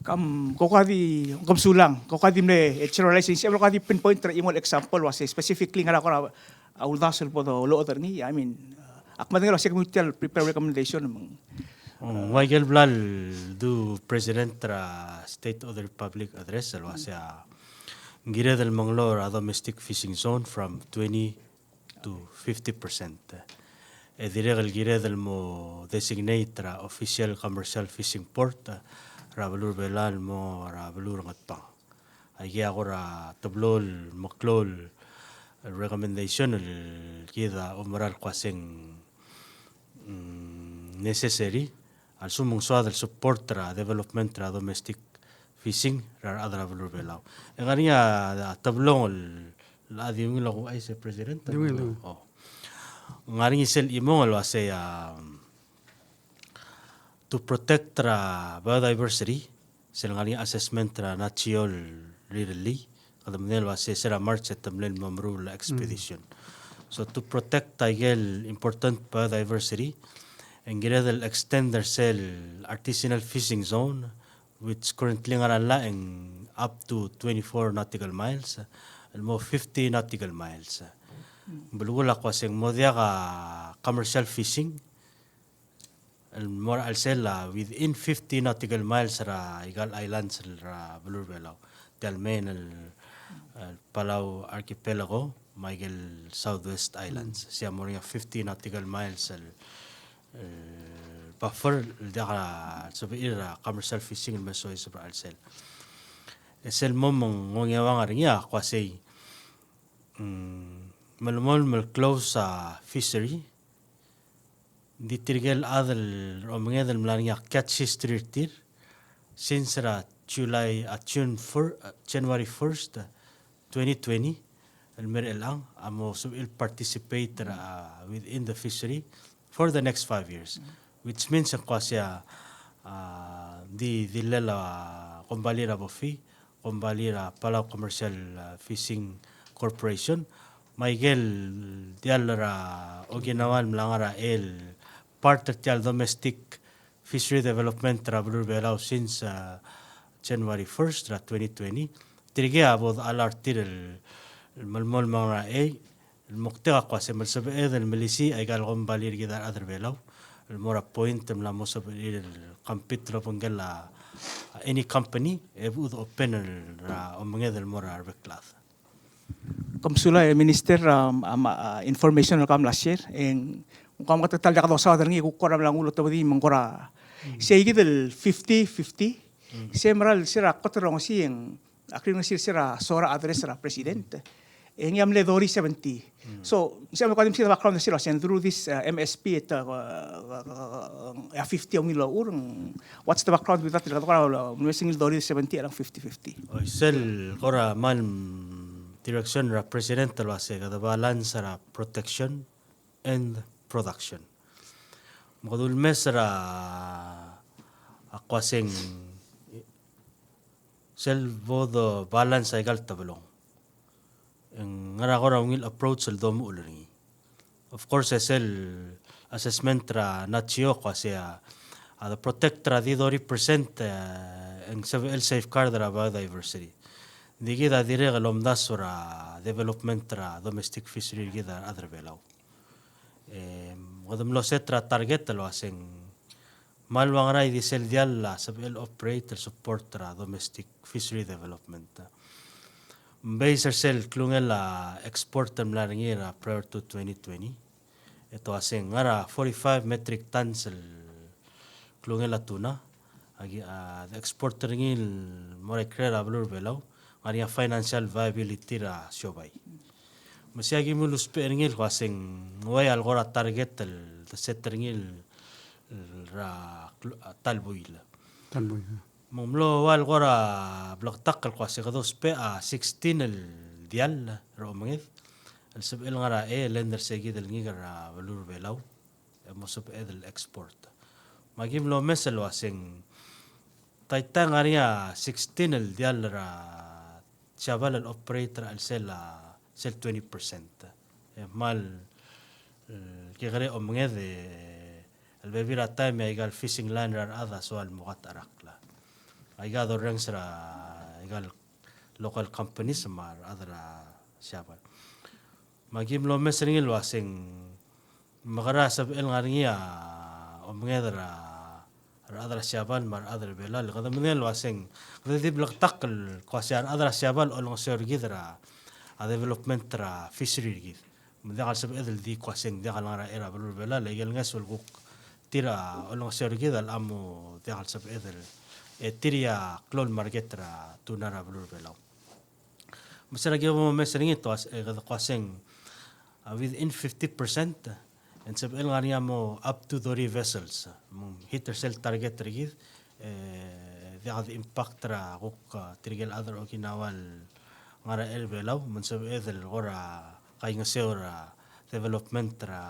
Kam, ko ka di, kom sulang, ko ka di mle, e, generalize, se ko ka di pinpoint er a chimo el example el uasei specifically ngar er a kora, a, uldasu el bo doloched er ngii, I mean, a, ak medengei el uasei kemiu tia el prepare recommendation me ng. Mm, ua ikel bla ldu President er a State of the Republic Address el uasei a ng kired el menglou er a domestic fishing zone from twenty to fifty percent. E dirrek el kired el mo designate er a official commercial fishing port er a beluu er a Belau el mo er a beluu er a Ngatpang. Aikei a kora teblo el meklou el recommendation el kid a oumera el kmo a sei ng, mm, necessary a lsekum ng soad el support er a development er a domestic fishing er a rechad er a beluu er a Belau. E ng ngar er ngii a teblong el, a di ungil a kuchais e President? Di ungil, di ungil. Oh. Ng ngar er ngii sel chimong el uasei a, to protect er a biodiversity, sel ngar er ngii a assessment er a Nat Geo el rirellii, kede medengei el uasei se er a March e te mle mo meruul a expedition. So to protect aikel important biodiversity, e ng kired el extend er sel artisanal fishing zone, which currently ngar er a llach e ng up to twenty-four nautical miles, el mo fifty nautical miles. Belkul a kmo a sei ng mo diak a commercial fishing, el mo er a chelsel a within fifty nautical miles er a ikal islands er a beluu er a Belau. Tia el main el, el Palau Archipelago, me aikel Southwest Islands. Sei a mo er ngii a fifty nautical miles el, el buffer, el diak a sebechir a commercial fishing el me soiseb er a chelsel. E sel mo me ng ongeuang er ngii a kmo a sei, mm, melemolem el close a fishery, Ng di tirke el chad el omenged el mla er ngii a catch history er tir since er a July, a June fir-, a January first, twenty twenty, el mei er chelechang, a mo sebechir el participate er a, within the fishery for the next five years. Which means e ng kmo a sei a, a, di, di dillel a kombalii er a BOFI, kombalii er a Palau Commercial, a, Fishing Corporation, me aikel tia el er a Okinawa el mla ngar er a el part er tia el domestic fishery development er a beluu er a Belau since, a, January first er a twenty twenty. Tirke a bo dechelal er tir el, el melemolem el ngar er a ei, El moktek a kmo se me lsebeched el melisiich aika el kombalii er kid a rechad er Belau el mo er a point el mla mo sebechir el compete el obengkel a any company e bo dopen er a omenged el mo er a rebek el chad. Kom sulang e Minister, a, a, a, information el kom mla share, e ng, ng kom kuk ta el diak dosaod er ngii e kuk kora mla nguu el otobedii me ng kora, mm, sei kid el fifty fifty, mm, se mera el se er a kot el rongesii e ng, a kringel sel se er a soal a address er a President. E ngii a mle thirty seventy. Mm. So, se me ko di mesa the background er sel, and through this, uh, M S P at, uh, uh, uh, uh, fifty a ungil el ochur, mm, what's the background with that? Kede kora, uh, mle se ngii el thirty seventy, a fifty fifty. Oi, sel kora mle, mm, direction er a President el uase kede balance er a protection and production. Me kede ulemes er a, a kmo se ng sel bo de balance aika el tebelong. E ng ngar er a kora ungil approach el domuchel er ngii. Of course, e sel assessment er a NACIO a kmo se a, a de protect er a di thirty percent, e, e ng sebechel safeguard er a biodiversity. Ng di kid a dirrek el omdasu er a development er a domestic fishery er kid a rechad er Belau. E, kede mlo set er a target el uase ng kmal ua ngera di sel diall a sebechel operate el support er a domestic fishery development. Based er sel klungel a export el mla er ngii er a prior to twenty twenty. E te uase ng ngar er a forty-five metric tons el klungel a tuna a ki, a, de export er ngii el mo er a ikrel a beluu er Belau, ng ngar er ngii a financial viability er a siobai. Me sei a ki mle ousbech er ngii el kmo se ng uai a le kora target el de set er ngii el, el er a kl-, a, ta el buil. Ta el buil, a. Me ng mlo ua le kora bleketakl el kmo se kede ousbech a sixteen el diall er a omenged el sebechel ngar er a, e, lender er se kid el ngikel er a beluu er Belau. E mo sebeched el export. Me a ki mlo omes el uase ng taita ng ngar er ngii a sixteen el diall er a Siabal el operate er a chelsel a sel twenty percent. E kmal, e, kekerei a omenged e, el bebil er a taem e aika el fishing line er a rechad a soal mo katecherakl. Aika dorrenges er a, aika el local companies me a rechad er a Siabal. Me a ki mlo omes er ngii el uase ng mekera sebechel ngar er ngii a omenged er a, er a rechad er a Siabal me a rechad er a Belau. Kede medengei el uase ng, kede di bleketakl el kmo se a rechad er a Siabal a olengeseu er kid er a, a development er a fishery er kid. Me diak el sebeched el di kmo se ng diak el ngar er a beluu er a Belau, le aike el ngeso el kuk tir a olengeseu er kid a locha mo diak el sebeched el, e tir a klou el market er a tuna er a beluu er a Belau. Me se er a ki bo momes er ngii e te uase, e, kede kmo se ng, a, within fifty percent, e ng sebechel ngar er ngii a mo up to thirty vessels. Me ng hit er sel target er kid, e, diak de impact er a kuk, a, tirke el chad er a Okinawa el ngar er a Belau, me ng sebeched el kora kaingeseu er a development er a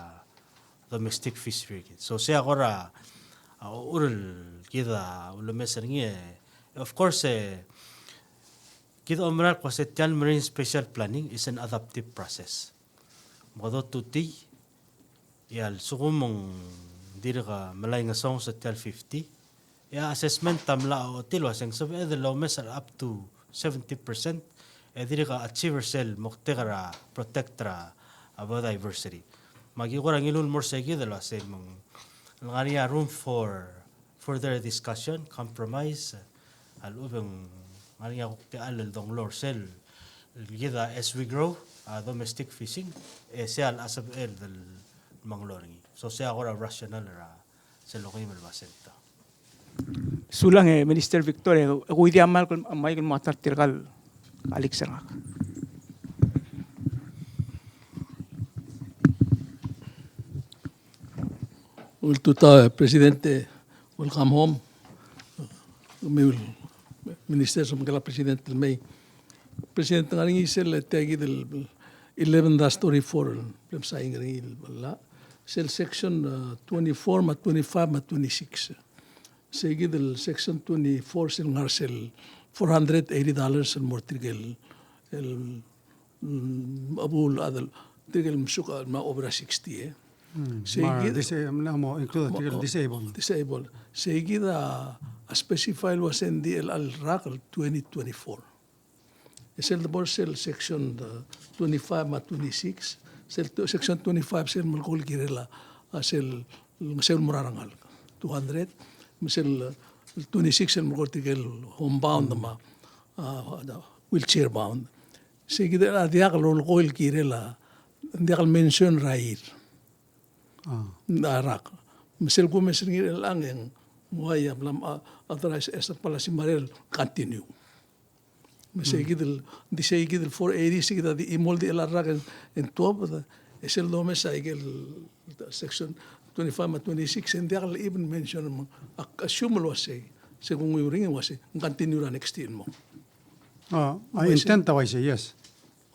domestic fishery er kid. So sei a kora, a, uchul el kid a ulemes er ngii, e, of course, e, kid a oumera el kmo se tia el marine spatial planning is an adaptive process. Me kede otutii, e a lsekum ng dirk melai ngesonges tia el fifty, e a assessment a mla ochotii el uase ng sebeched el omes er a up to seventy percent, e dirk achieve er sel moktek er a protect er a biodiversity. Me a ki kora ngiluu el mo er se kid el uase me ng ngar er ngii a room for further discussion, compromise, a lechub e ng ngar er ngii a kuk techall el donglor sel, el kid a as we grow, a domestic fishing, e sei a locha sebechel el menglor er ngii. So sei a kora rational er a sel lokeim el basent. Sulang e Minister Victor, e, e kuidia Michael, Michael mo ta er tirka el colleagues er ngak. Ultutelel, President, welcome home. Me ul Minister, se me ngike el President el mei. President, ngar er ngii sel tia kid el eleven dash thirty-four el bla msaing er ngii el llach. Sel section, uh, twenty-four me a twenty-five me a twenty-six. Sei kid el section twenty-four sel ngar sel four hundred eighty dollars el mo er tirke el, el, mm, a bul a del, tirke el msuk a, me a over a sixty, e. Mm, sei kid, disa-, mla mo include tirke el disable. Disable. Sei kid a, a specify el uase ng di el, el rak el twenty twenty-four. E sel debo er sel section, uh, twenty-five me a twenty-six, Sel tu-, section twenty-five sel melekoi el kirel a, a sel, sel mo er a rengalek. Two hundred, me sel, el twenty-six sel melekoi el tirke el homebound me a, a, a wheelchair bound. Sei kid a diak lolekoi el kirel a, diak el mention er a year. A. A rak. Me sel kumes er ngii er chelechang e ng uai a bla, a, authorize as a policy me a rel continue. Me sei kid el, di sei kid el four eighty, sei kid a di chimo el di chelecha el rak e ng tuobed, e sel domes a ikel section twenty-five me a twenty-six, e ng diak el even mention me a, assume el uasei, se kuk nguu er ngii el uasei, ng continue er a next year el mo. A, a intent a uaisei, yes.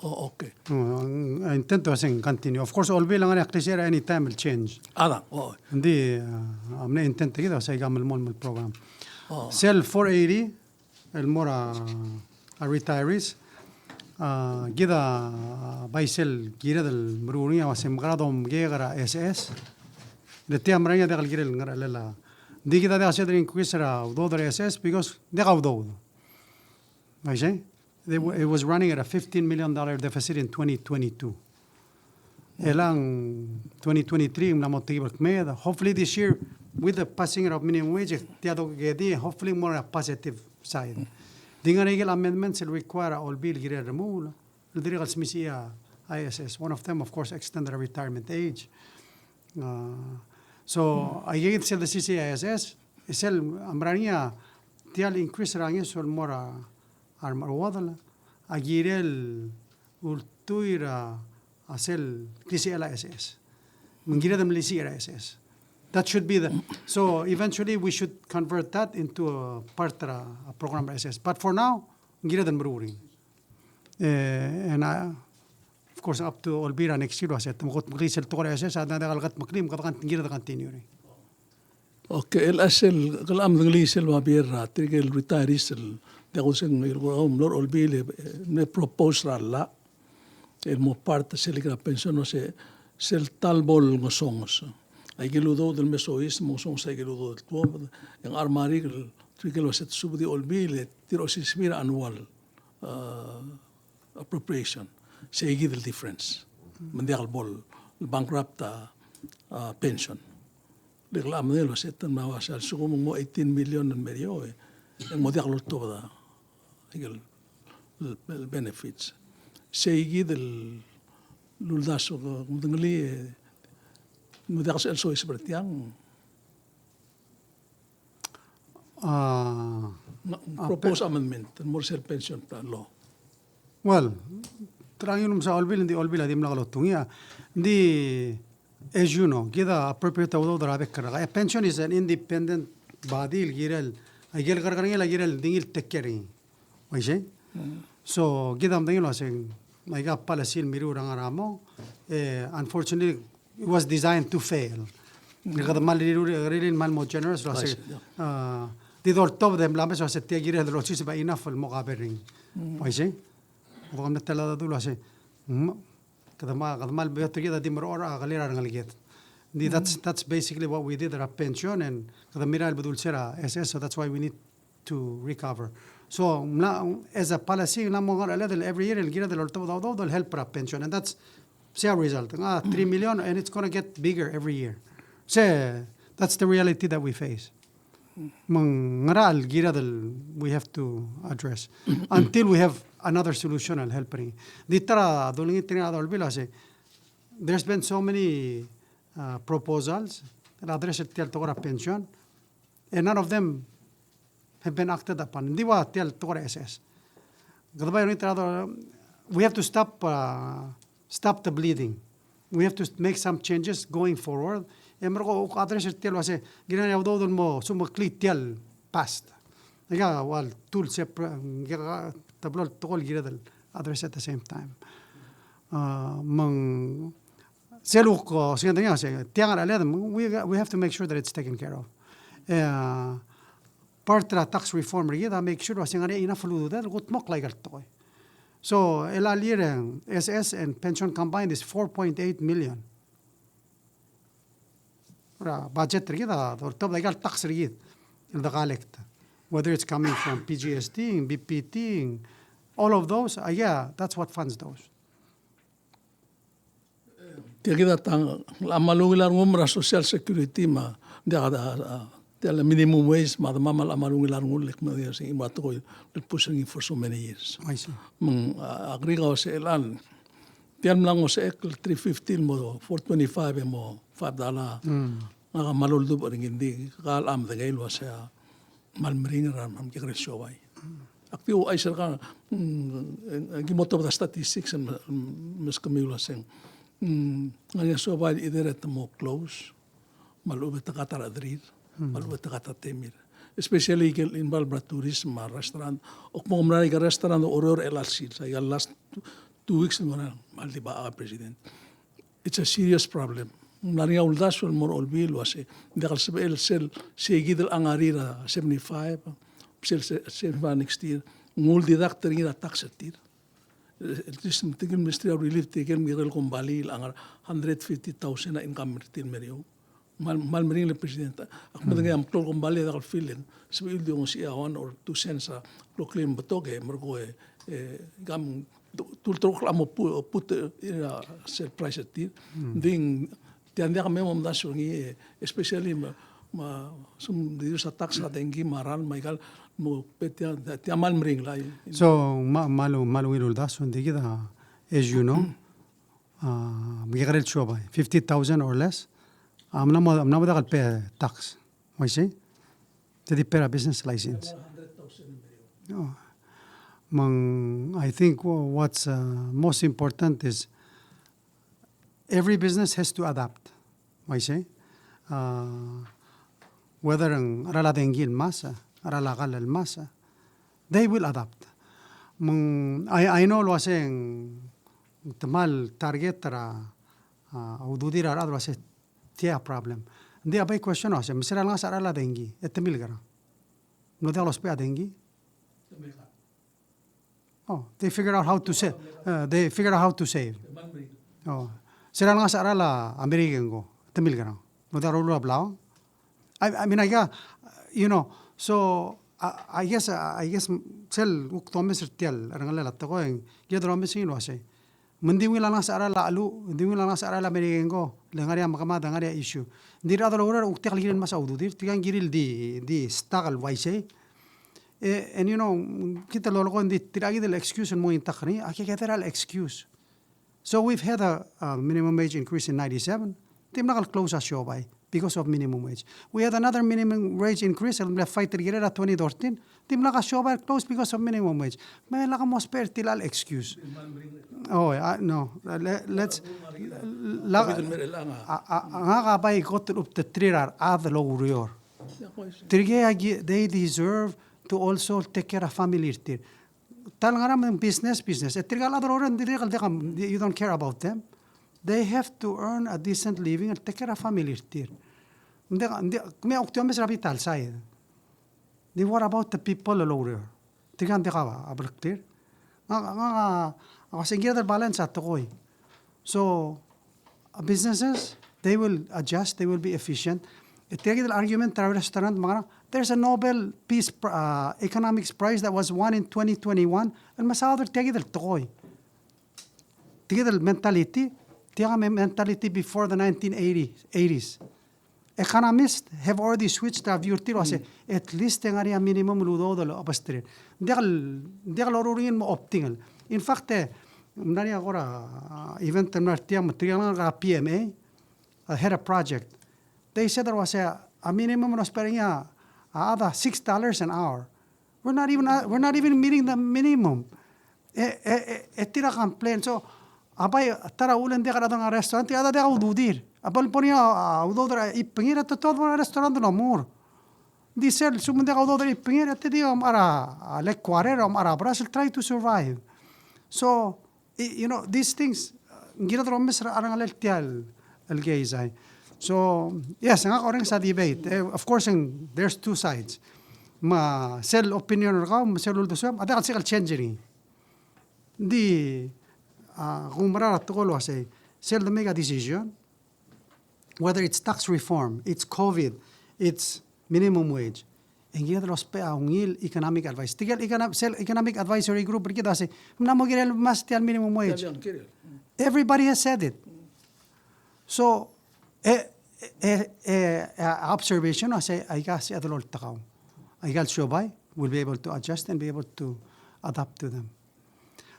Oh, okay. Mm, a intent a uasei ng continue. Of course, Olbiil a ngar er ngii a klisichel er a any time el change. A da, oh. Ng di, a, a mle intent er kid a uasei a melemolem el program. Oh. Sel four eighty, el mo er a, a retirees. A, kid a bai sel kired el meruul er ngii a uasei ng mekera domekeek er a SS. Le tia mera ngii a diak el kirel el ngerchelel a. Ng di kid a diak sel increase er a udoud er a SS because diak a udoud. Uaisei? They were, it was running at a fifteen million dollar deficit in twenty twenty-two. Elang twenty twenty-three, ng mla mo tekib el kmeed. Hopefully this year, with the passing of minimum wage, tia dokuk e di, hopefully more a positive side. Di ngar er ngii a ikel amendments el require a Olbiil el kirel el remuul, el dirrek el smisichii a SS. One of them, of course, extend the retirement age. Uh, so, aike kid sel de smisichii a SS, e sel, a mera er ngii a, tia el increase er a ngeso el mo er a, a remechuodel, a kirel ultuil er a, a sel klisichel a SS. Me ng kired el melisiich er a SS. That should be the, so eventually we should convert that into a part er a, a program er a SS. But for now, ng kired el meruul er ngii. E, and, uh, of course, up to Olbiil er a next year, a se, te mo kutmeklii sel tekoi er a SS, a diak el kutmeklii, me kede continue, kired el continue er ngii. Okay, el sel, kede medengelii sel babier er a, tirke el retirees el, diak kuk se ng, el, el mlo er a Olbiil, e, e, mle propose er a llach, el mo part er sel ikrel a pension, a se, sel ta el bo el ngesonges. Aike el udoud el me soiseb, mo ngesonges aike el udoud el tuobed, e ng ngar er a Merikel, tirke el uase te subedii a Olbiil, e tir a osisiu er a annual, uh, appropriation. Sei kid el difference. Me ng diak el bo el bankrupt a, a pension. Le kede medengei el uase te mla uase a lsekum ng mo eighteen million el medio, e ng mo diak loltobed a ikel, el, el benefits. Sei kid el uldasu e kede medengelii, e ng mo diak el soiseb er tiang. A, a, proposed amendment el mo er sel pension plan law. Well, te er a ngii el mesa Olbiil, ng di Olbiil a dimlak lotungii a. Ng di, as you know, kid a appropriate a udoud er a bek el rak. A pension is an independent body el kirel, a ikel kerrekerngel a kirel di ngii el take care er ngii. Uaisei? So, kid a medengei el uasei, aika policy el mirruul er a ngar er a mong, e, unfortunately, it was designed to fail. Kede mal rirellii el mal mo generous el uasei, a, di doltobed e mla mesa el uasei tia kired el olsiseb a enough el mo cover er ngii. Uaisei? Kede mle tela dul uasei, mm, Kede ma, kede mal beot er kid a di mereched a kelir a rengeleked. Di, that's, that's basically what we did er a pension, and kede mirrael el bedul sel SS, so that's why we need to recover. So, mla, as a policy, ng mla mo ngar er a led el every year, el kired el oltobed a udoud el help er a pension, and that's, see a result. Ng three million, and it's gonna get bigger every year. Se, that's the reality that we face. Me ng ngera el kired el we have to address until we have another solution el help er ngii. Di ta er a dulengit er ngii a Olbiil a se, there's been so many, uh, proposals el address er tia el tekoi er a pension, and none of them have been acted upon. Ng di ua tia el tekoi er a SS. Kede bai er ngii ta er a, we have to stop, uh, stop the bleeding. We have to make some changes going forward. E merekong, kuk address er tia el uase, kired a udoud el mo sumeklii tia el past. Aika ua el two separate, aika teblo el tekoi el kired el address at the same time. Uh, me ng sel kuk, uh, sel ngar er ngii a se, tia ngar er a led, we, we have to make sure that it's taken care of. E, uh, part er a tax reform er kid a make sure el uase ng ngar er ngii a enough el ududed el kutmokl aika el tekoi. So, el a year, eh, SS and pension combined is four point eight million. Er a budget er kid a doltobed aika el tax er kid el de collect. Whether it's coming from PGST, BPT, all of those, uh, yeah, that's what funds those. E, Tia kid a tang, a kmal ungil a rengum er a social security me a, diak a, a, tia el minimum wage me a demam a kmal ungil a rengul el kmo diak se ng mo tekoi el push er ngii for so many years. I see. Me ng, a, a kerik a uase el, tia el mla ngosuterir el three fifty el mo four twenty-five e mo five dollar. Mm. Ngak a kmal oldubech er ngii, ng di ka el medengei el uase a kmal meringel er a mekekerei el siobai. Ak di ouchais er kau, mm, e, e, ki mo tobed a statistics el me, meskemiu el uaseng, mm, ngar er ngii a siobai el either e te mo close, me a lechub e te cut a rechederir, me a lechub e te cut a temir. Especially ikel involve er a tourism me a restaurant. Ak mo mera er a ikel restaurant er a Oreor el chelecha el sils, a ikel last two, two weeks el mo er a, me a ldi bechachau a president. It's a serious problem. Ng ngar er ngii a uldasu el mo er a Olbiil el uase, ng diak el sebechel sel, sei kid el ngar er ngii er a seventy-five, sel se-, seventy-five next year, ng uldeduct er ngii er a tax er tir. El tis-, tirke el Ministry of Relief, tirke el mekekerei el kombalii el ngar er a hundred fifty thousand a income er tir el mer eou. Kmal, kmal meringel e President. Ak medengei a meklou el kombalii a diak el feel e ng sebechir el di ongesechii a one or two cents a kloklii el betok e merekong e, e, kam tu-, tulterekokl a mo pu-, put, e, er a sel price er tir. Ng di tia ng diak me mdasu er ngii, e, especially me, me a lsekum di reduce a tax er a dengki me a ralm me a ikal mo kbe tia, tia kmal meringel a. So, me a, me a lu-, me a lungil uldasu, ng di kid a, as you know, a, mekekerei el siobai, fifty thousand or less, a mla mo, mla mo diak el pay tax. Uaisei? Te di pay er a business license. Oh. Me ng, I think wha-, what's, uh, most important is every business has to adapt. Uaisei? Uh, whether ng cheral a dengki el mesa, cheral a kall el mesa, they will adapt. Me ng, I, I know el uaseng te kmal target er a, a ududir a rechad el uase tia problem. Ng di a bai question el uase, me se er a lengasech a cheral a dengki, e te milkerang? Ng mlo diak lousbech a dengki? Oh, they figure out how to save. Uh, they figure out how to save. Oh. Se er a lengasech a cheral a Merikel ngko, e te milkerang? Ng mlo diak loruul a blauang? I, I mean, I gue-, you know, so, I, I guess, I guess, sel kuk domes er tia el, er a ngerel a tekoi, e ng, kid a domes er ngii el uase, me ng di ungil a lengasech a cheral a Cheluch, ng di ungil a lengasech a cheral a Merikel ngko, le ngar er ngii a mekemad, ngar er ngii a issue. Ng di rechad el oureor a kuk diak el kirir el mesa a ududir, tirka ng kirir el di, di stuck el uaisei. E, and you know, kid a lolekoi, ng di tirka kid el excuse el mo intact er ngii, a kid a kede er a excuse. So we've had a, a minimum wage increase in ninety-seven. Dimlak el close a siobai because of minimum wage. We had another minimum wage increase el mle fight er kirel er a twenty thirteen. Dimlak a siobai el close because of minimum wage. Me lak mousbech er tia el excuse. Oh, uh, no. Let, let's, la, a, a, ngak a bai kot el updeter er a rechad el oureor. Tirke a ki-, they deserve to also take care of family er tir. Ta el ngar er a business, business. E tirka el chad el oureor, ng dirrek el diak, you don't care about them. They have to earn a decent living el take care of family er tir. Ng diak, ng diak, kemiu a kuk di omes er a bita el side. Di what about the people el oureor? Tirka ng diak a, a blektir. Ngak, ngak a, a uase ng kired el balance a tekoi. So, uh, businesses, they will adjust, they will be efficient. E tia kid el argument er a restaurant, me a ngerang, there's a Nobel Peace Pri-, uh, Economics Prize that was won in twenty twenty-one. El mesaod er tia kid el tekoi. Tia kid el mentality, tia me-, mentality before the nineteen eighty, eighties. Economists have already switched a view er tir el uase, at least e ng ngar er ngii a minimum el udoud el obesterir. Ng diak el, ng diak el loruul er ngii el mo obtingel. In fact, e, ng mla er ngii a kora, a, event el mla er tiang me tirke el ngar er a P M A, a, had a project. They said there was a, a minimum el ousbech er ngii a, a, a six dollars an hour. We're not even, we're not even meeting the minimum. E, e, e, e tir a complain. So, a bai, ta er a uchul e ng diak a rechad er a restaurant, tirka a diak a ududir. A bai bo er ngii a, a udoud er a ibengir, e te tuobed er a restaurant el mo er. Di sel, lsekum ng diak a udoud er a ibengir, e te di omechar a, a, lake water, omechar a beras el try to survive. So, y-, you know, these things, uh, ng kired el omes er a rengelel tia el, el keizai. So, yes, ngak a orrenges a debate. Eh, of course, ng, there's two sides. Me sel opinion er kau, me sel uldesuem, a diak el sel change er ngii. Ng di, a, kumerang er a tekoi el uasei, sel de make a decision, whether it's tax reform, it's COVID, it's minimum wage, e ng kired el ousbech a ungil economic advice. Tirke el econo-, sel economic advisory group er kid a uasei, ng mla mo kirel el mesa tia el minimum wage. Everybody has said it. So, e, e, e, e, a observation a se, aika se a dololtekau. Aika el siobai will be able to adjust and be able to adapt to them.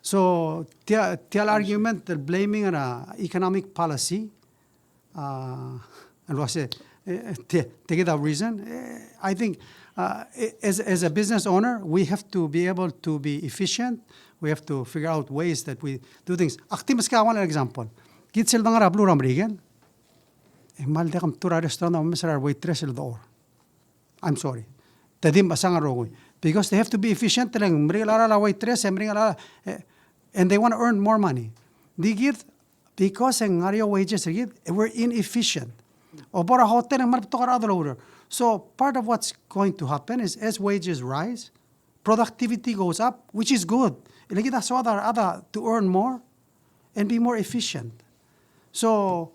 So, tia, tia el argument, the blaming on a economic policy, uh, el uase, eh, te, te get a reason. Eh, I think, uh, as, as a business owner, we have to be able to be efficient. We have to figure out ways that we do things. Ak di meskau a one example. Kid sel dengar er a beluu er a Merikel, e ng kmal diak mtuu er a restaurant a omes er a waitress el dechor. I'm sorry. Te di mechesang a rokui. Because they have to be efficient, le ng meringel a cheral a waitress, e meringel a cheral, eh, and they want to earn more money. Di kid, because e ng ngar er eou a wages er kid, we're inefficient. Obo er a hotel e ng kmal betok a rechad el oureor. So part of what's going to happen is as wages rise, productivity goes up, which is good. E le kid a soad a rechad to earn more and be more efficient. So,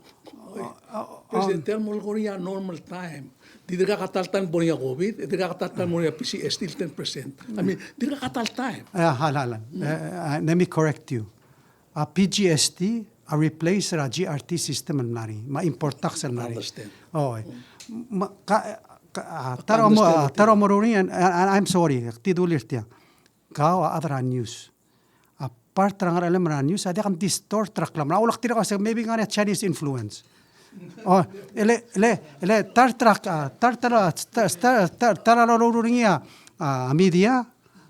uh, uh, President, um, tia el mo er ngii a normal time. Di dirkak a ta el taem el bo er ngii a COVID, e dirkak a ta el taem el mo er ngii a PGST el ten percent. I mean, dirkak a ta el taem. Yeah, hal, hal, hal. Uh, uh, let me correct you. A PGST a replace er a GRT system el mla er ngii, me a import tax el mla er ngii. Understand. Oh, eh. Me a, ka, ka, a, ta er a mo, understand, a, ta er a mo er ngii, and, and, and I'm sorry, ak di dulii er tia. Kau a chad er a news. A part er a ngerchelem er a news a diak mdistort er a klemera. A ulak tirka se maybe ngar er ngii a Chinese influence. Oh, e le, e le, e le, ta er a, ta er a, ta er a, ta er a, ta er a loruul er ngii a, a, media,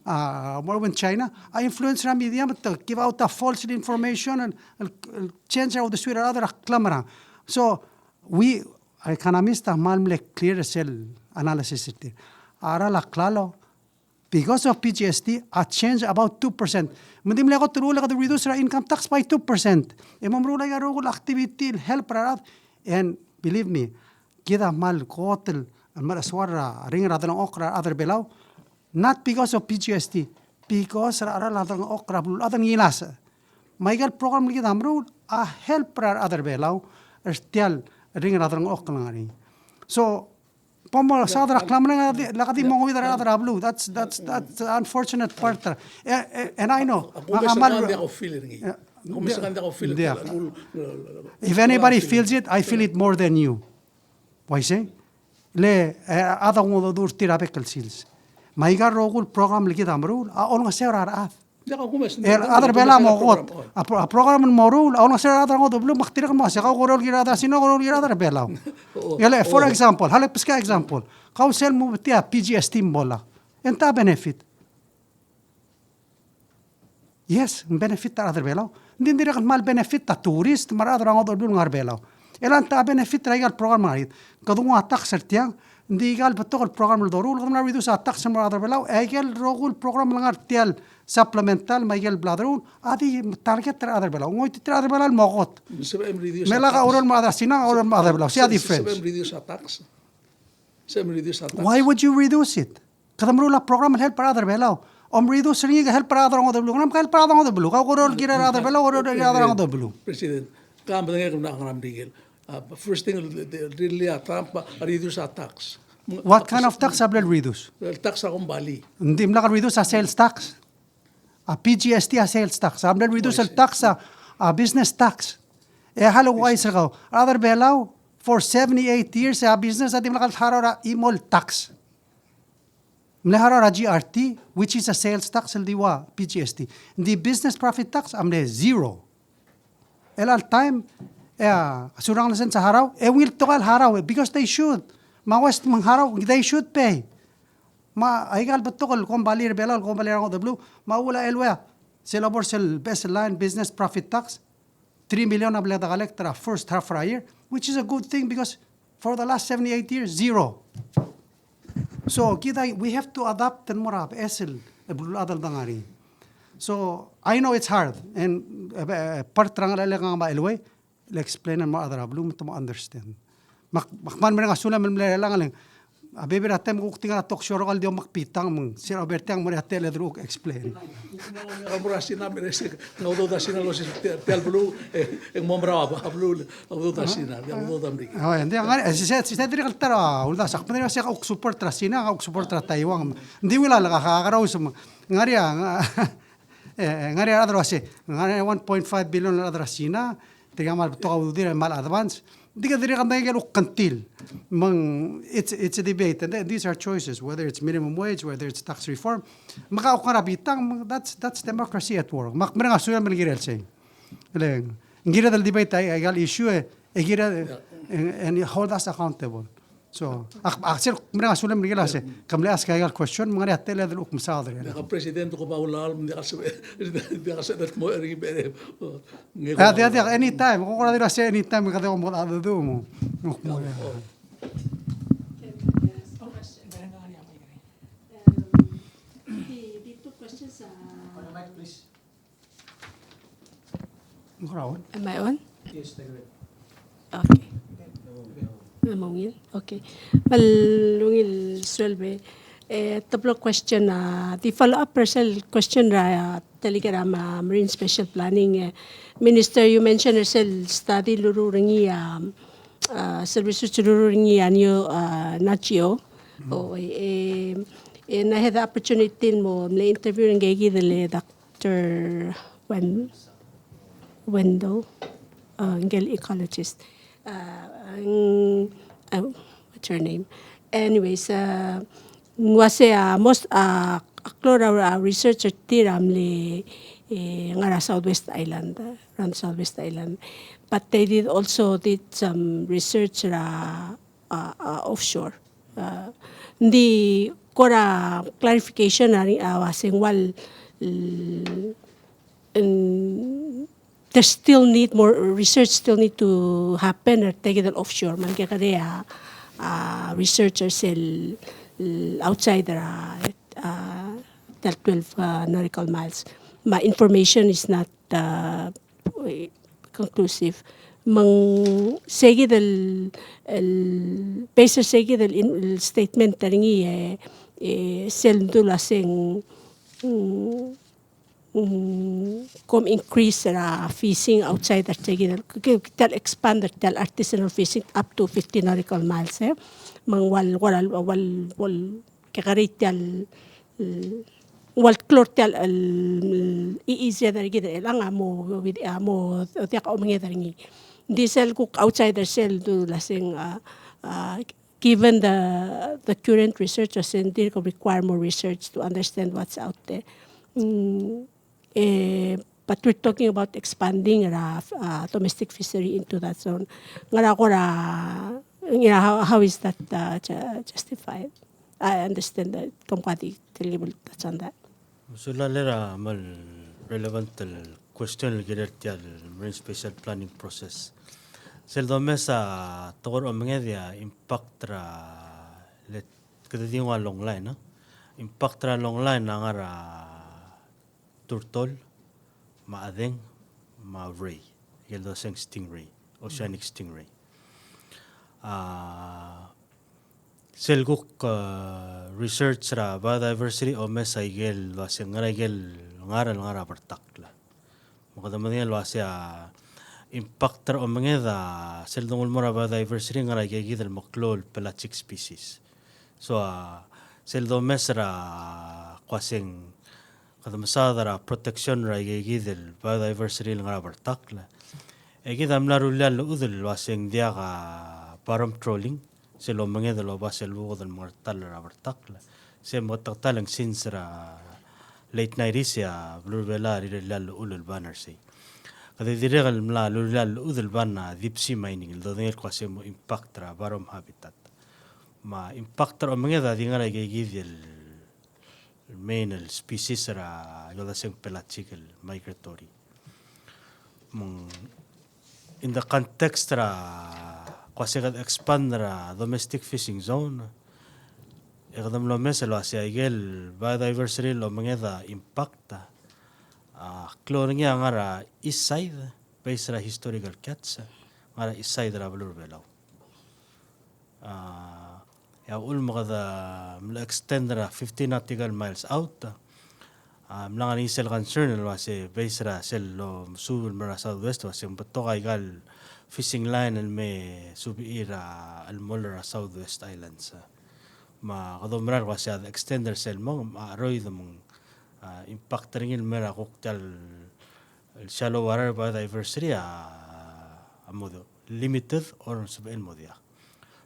a, mo er a China, a influence er a media me te give out a false information and, and, and change a uldesuir a rechad er a klemera. So, we, economist a kmal mle clear er sel analysis er tir. A cheral a klalo, because of PGST, a change about two percent. Me ng di mle kot el rule e kede reduce er a income tax by two percent. E mo meruul aika el rokui el activity el help er a rechad. And believe me, kid a kmal kot el meresuar er a ringel a delengchokl er a rechad er a Belau. Not because of PGST, because er a cheral a delengchokl er a beluulechad el ngilasech. Me aika el program el kid a meruul a help er a rechad er a Belau er tia el ringel a delengchokl el ngar er ngii. So, bo mo saod er a klemera, e le kede di mo ngeuid er a rechad er a beluu. That's, that's, that's the unfortunate part. E, e, and I know. Ak omes er ngii a diak kufeel er ngii. Ak omes er ngii a diak kufeel er ngii. If anybody feels it, I feel it more than you. Uaisei? Le, e, a chad a ngodechud er tir a bek el sils. Me aika el rokui el program el kid a meruul a olengeseu er a rechad. E a rechad er a Belau a mo kot. A pro-, a program el mo ruul a olengeseu er a rechad er a ngodech el beluu, me ak dirrek el mo uase kau ko oureor el kirel a rechad er a Sina, ko oureor el kirel a rechad er a Belau. E le, for example, hale beskau a example. Kau sel mo betik a PGST me bo lak, e ng techa benefit? Yes, ng benefit a rechad er a Belau. Ng di dirrek el kmal benefit a tourist me a rechad er a ngodech el beluu el ngar er a Belau. E le ng techa benefit er aika el program el ngar er ngii? Kede nguu a tax er tiang, ng di aika el betok el program el doruul, kede mla reduce a tax el mo er a rechad er a Belau, e aike el rokui el program el ngar er tia el supplemental me aike el bla deruul a di target er a rechad er a Belau. Ngoititerir a rechad er a Belau el mo kot. Me lak a oureor el mo er a rechad er a Sina, oureor el mo er a rechad er a Belau. Sei a difference. Sebechem reduce a tax. Sebechem reduce a tax. Why would you reduce it? Kede meruul a program el help er a rechad er a Belau. Om reduce er ngii e ke help er a rechad er a ngodech el beluu. Ng mla help er a rechad er a ngodech el beluu. Kau ko oureor el kirel a rechad er a Belau, oureor el kirel a rechad er a ngodech el beluu. President, ka medengei el kmo ng ngar er a Merikel. Uh, first thing, really, uh, Trump, uh, reduce a tax. What kind of tax a bla el reduce? El tax er a kombalii. Ng dimlak el reduce a sales tax. A PGST a sales tax. A mle reduce el tax a, a business tax. E a le uaisei er kau. A rechad er a Belau, for seventy-eight years, a business a dimlak el harau er a chimo el tax. Mle harau er a GRT, which is a sales tax, el di ua PGST. Ng di business profit tax, a mle zero. Chelecha el taem, e a Surangel a sens a harau, e ungil tekoi el harau, e, because they should. Me a West me ng harau, they should pay. Me aika el betok el kombalii er a Belau, el kombalii er a ngodech el beluu, me a uchul a Airway, sel bo er sel Beches el Line business profit tax, three million a bla de collect er a first half er a year, which is a good thing because for the last seventy-eight years, zero. So, kid a, we have to adapt el mo er a beches el beluulechad el dengar er ngii. So, I know it's hard, and, e, e, part er a ngerchelel e kemam a Airway, el explain el mo er a rechad er a beluu me te mo understand. Me ak, me ak kmal mereng a sulem el mle er chelechang, le ng a bebil er a taem e kuk di ngar er a talk show er kau el di omekbitang me ng sel ober tiang mo er a tele el deruchall explain. Ng mo er a Sina, me ng udoud a Sina el ua se tia, tia el beluu, e, e ng mo merau a beluu, udoud a Sina, ng udoud a Merikel. Oh, e ng di ngar, e, se, se, se dirrek el ta er a uldasu, ak medengei se kuk support er a Sina, kuk support er a Taiwan. Ng di ua lak a, a, a, a, ngar er ngii a, ng ngar er ngii a rechad el ua se, ng ngar er ngii a one point five billion el chad er a Sina, Tirka a kmal betok a ududir el kmal advance. Ng di kede dirrek el medengei el kuk kngtil. Me ng, it's, it's a debate, and th-, these are choices, whether it's minimum wage, whether it's tax reform. Me ke kuk ngar er a bitang, me that's, that's democracy at work. Me ak mereng a sulem el kirel sei. Le, ng kired el debate a, aika el issue e, e kired, and, and hold us accountable. So, ak, ak sel mereng a sulem er ngii el uase, ke mle ask aika el question, me ng ngar er ngii a techelled el kuk mesaod er ngii. Ng diak a president ko ba ulal, ng diak a se-, ng diak a sebeched el mo er ngii, me, o, ng, a, diak, diak, anytime, ko kora di el uase anytime, kede mo, a, do, do, mo. Mo, mo, yeah. Um, the, the two questions, uh, Am I on? Yes, take it. Okay. Am I on? Okay. Me a ungil sueleb e, e, teblo question, a, di follow up er sel question er a, a, delegate er a, a, Marine Spatial Planning, e, Minister, you mentioned er sel study el loruul er ngii, a, a, sel research el loruul er ngii a new, a, NatGeo. O, e, e, and I had the opportunity el mo mle interview er ngii el, e, Doctor Wen-, Wendell, uh, ngike el ecologist. Uh, ng, uh, what's her name? Anyways, uh, ng uase, uh, most, uh, a klou er a, uh, research er tir a mle, e, ngar er a Southwest Island, uh, around Southwest Island. But they did also did some research er a, uh, uh, offshore. Uh, ng di kora clarification a, a, uase ng ua l-, l-, n-, there still need more research, still need to happen er tia el offshore. Me ng kekerei a, a, research er sel, l-, outside er a, a, tia el twelve, uh, nautical miles. Me a information is not, uh, conclusive. Me ng seikid el, el, based er seikid el, el statement er ngii e, e, sel dul uase ng, mm, mm, kom increase er a fishing outside er seikid el, ke, ke, tia el expand er tia el artisanal fishing up to fifty nautical miles, e. Me ng ua l, ua l, ua l, ua l kekerei tia el, el, ua el klou er tia el, el, el, E E Z er kid er chelechang a mo, a mo diak a omenged er ngii. Ng di sel kuk outside er sel dul uase ng, a, a, given the, the current research, uase ng dirk require more research to understand what's out there. Mm, e, but we're talking about expanding er a, uh, domestic fishery into that zone. Ngera kora, ngera, how, how is that, uh, ju-, justified? I understand that kom kuk di telkib el touch on that. Sulang, e a kmal relevant el question el kirel tia el Marine Spatial Planning process. Sel domes a tekoi er a omenged e a impact er a, le kede di nguu a long line, e. Impact er a long line a ngar er a turtle, me a chedeng, me a ray, ikel doseng stingray, oceanic stingray. A, sel kuk, a, research er a biodiversity a omes a ikel uase ng ngar er a ikel ngar el ngar er a bertakl. Me kede medengei el uase a impact er a omenged a sel dongu el mo er a biodiversity a ngar er a ikakid el meklou el pelagic species. So, a, sel domes er a kuk uase ng kede mesaod er a protection er a ikakid el biodiversity el ngar er a bertakl, e kid a mla rullii a llechud el uase ng diak a bottom trawling, sel omenged el oba sel buked el mengertal er a bertakl. Se meketeket el ng since er a late nineties e a beluu er a Belau a rirellii a llechul el ban er sei. Kede dirrek el mla rullii a llechud el ban a deep sea mining, el dodengei el kuk uase mo impact er a bottom habitat. Me a impact er a omenged a di ngar er a ikakid el main el species er a, el doseng pelagic el migratory. Me ng in the context er a kuk uase kede expand er a domestic fishing zone, e kede mlo mes el uase a ikel biodiversity el omenged a impact a, a klou er ngii a ngar er a east side, based er a historical catch, ngar er a east side er a beluu er a Belau. A, e a uchul me kede mlo extend er a fifty nautical miles out, a, mla ngar er ngii sel concern el uase based er a sel lomesuub el mo er a southwest, uase ng betok a ikal fishing line el me subii er a chelmoll er a southwest islands. Me kede oumera el uase a extend er sel mong, me a cheroid me ng, a, impact er ngii el mei er a kuk tia el el shallow water biodiversity a a mo limited or sebechel mo diak.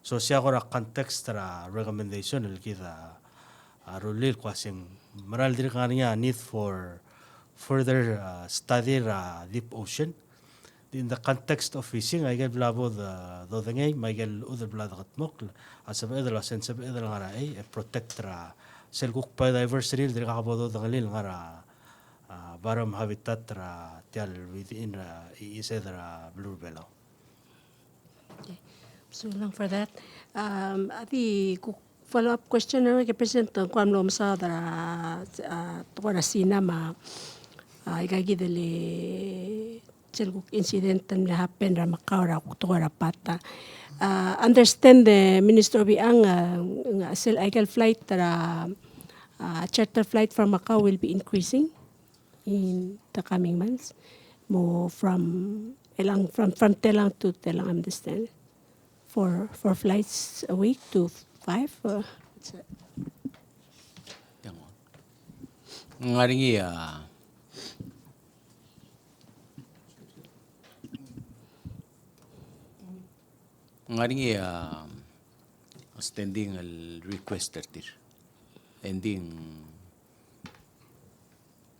So, sei a kora context er a recommendation el kid a, a rullii el kmo se ng meral dirk ngar er ngii a need for further, uh, study er a deep ocean. In the context of fishing, a ikel bla bo de, dodengei, me a ikel uchul bla dekedmokl, a sebeched el uasei ng sebeched el ngar er a, e, e protect er a sel kuk biodiversity el dirkak bo dodengelii el ngar er a, a, bottom habitat er a tia el within er a, e, ised er a beluu er a Belau. Okay. So long for that. Um, a di kuk follow-up question er a President, ng kora mlo mesaod er a, a, tekoi er a Sina me a, a, ikakid el sel kuk incident el mle happen er a Macau er a kuk tekoi er a pata. A, understand the Minister Obichang, a, ng sel ikel flight er a, a, charter flight from Macau will be increasing in the coming months. Mo from, elang, from, from telang to telang, understand. Four, four flights a week to five, uh, it's a Ng ngar er ngii a, ng ngar er ngii a standing el request er tir. Engdi ng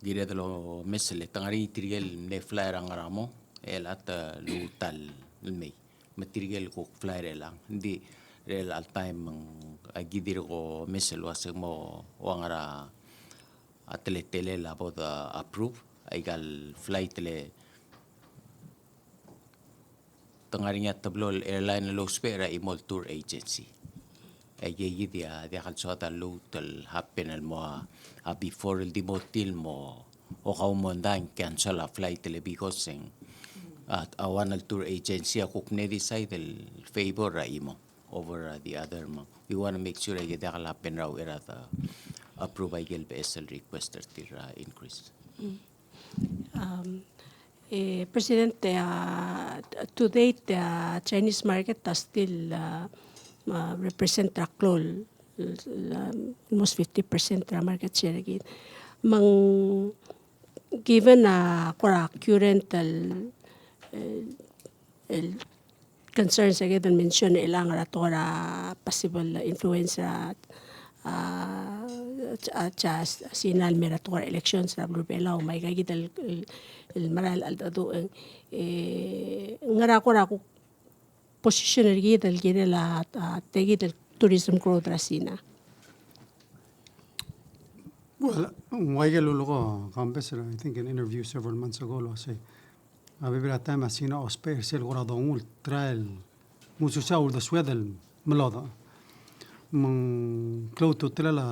kired el omes el, te ngar er ngii tirke el mle fly er a ngar er a mong, el chad el luut el mei. Me tirke el kuk fly er chelechang. Ng di er chelecha el taem e ng aki dirk omes el uasei ng mo ua ngar er a teletelel a bo de approve aika el flight el te ngar er ngii a teblo el airline el ousbech er a chimo el tour agency. Aike kid a diak el soad a luut el happen el mo a, a before el di mo tir el mo, o kau mo mda e ng cancel a flight el because e ng, a, a one el tour agency a kuk mle decide el favor er a chimo over, uh, the other, me we want to make sure aike diak el happen er a uchei er a de approve aike el beches el request er tir, uh, increase. Mm. Um, eh, President, eh, to date, eh, Chinese market a still, eh, eh, represent er a klou el, el, almost fifty percent er a market share er kid. Me ng given a kora current el, el, el concerns er kid el mention er chelechang er a tekoi er a possible influence er a, a, a, a Sina el mei er a tekoi er a elections er a beluu er a Belau, me aika kid el, el, el mera el, el, e, ngera kora kuk position er kid el kirel a, a, tia kid el tourism growth er a Sina. Well, ng ua ikel lulekoi a Kambes er a, I think, an interview several months ago el uasei a bebil er a taem a Sina a ousbech er sel kora dongu el try el ngususa a uldesued el melodech. Me ng klou a ultutelel a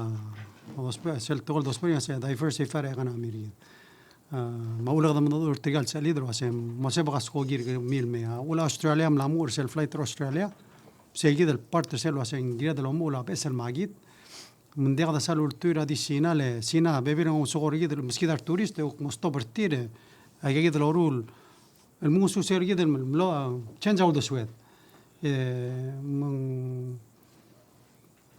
ousbech, sel tekoi el dousbech er ngii a se diversify er a economy er kid. A, me a uchul e kede mengedecheduch er tirka el sechelid el uasei, mo sebechek a skoki er kemiu el mei. A uchul a Australia a mla muchel er sel flight er a Australia, sei kid el part er sel uasei ng kired el omuchel a beches el makit. Me ng diak de sal ultuil er a di Sina le, Sina a bebil er a ngosuterir kid el meskid a retourist e kuk mo stop er tir, e aika kid el loruul el mengusus er kid el mlo, a, change a uldesued. E, me ng,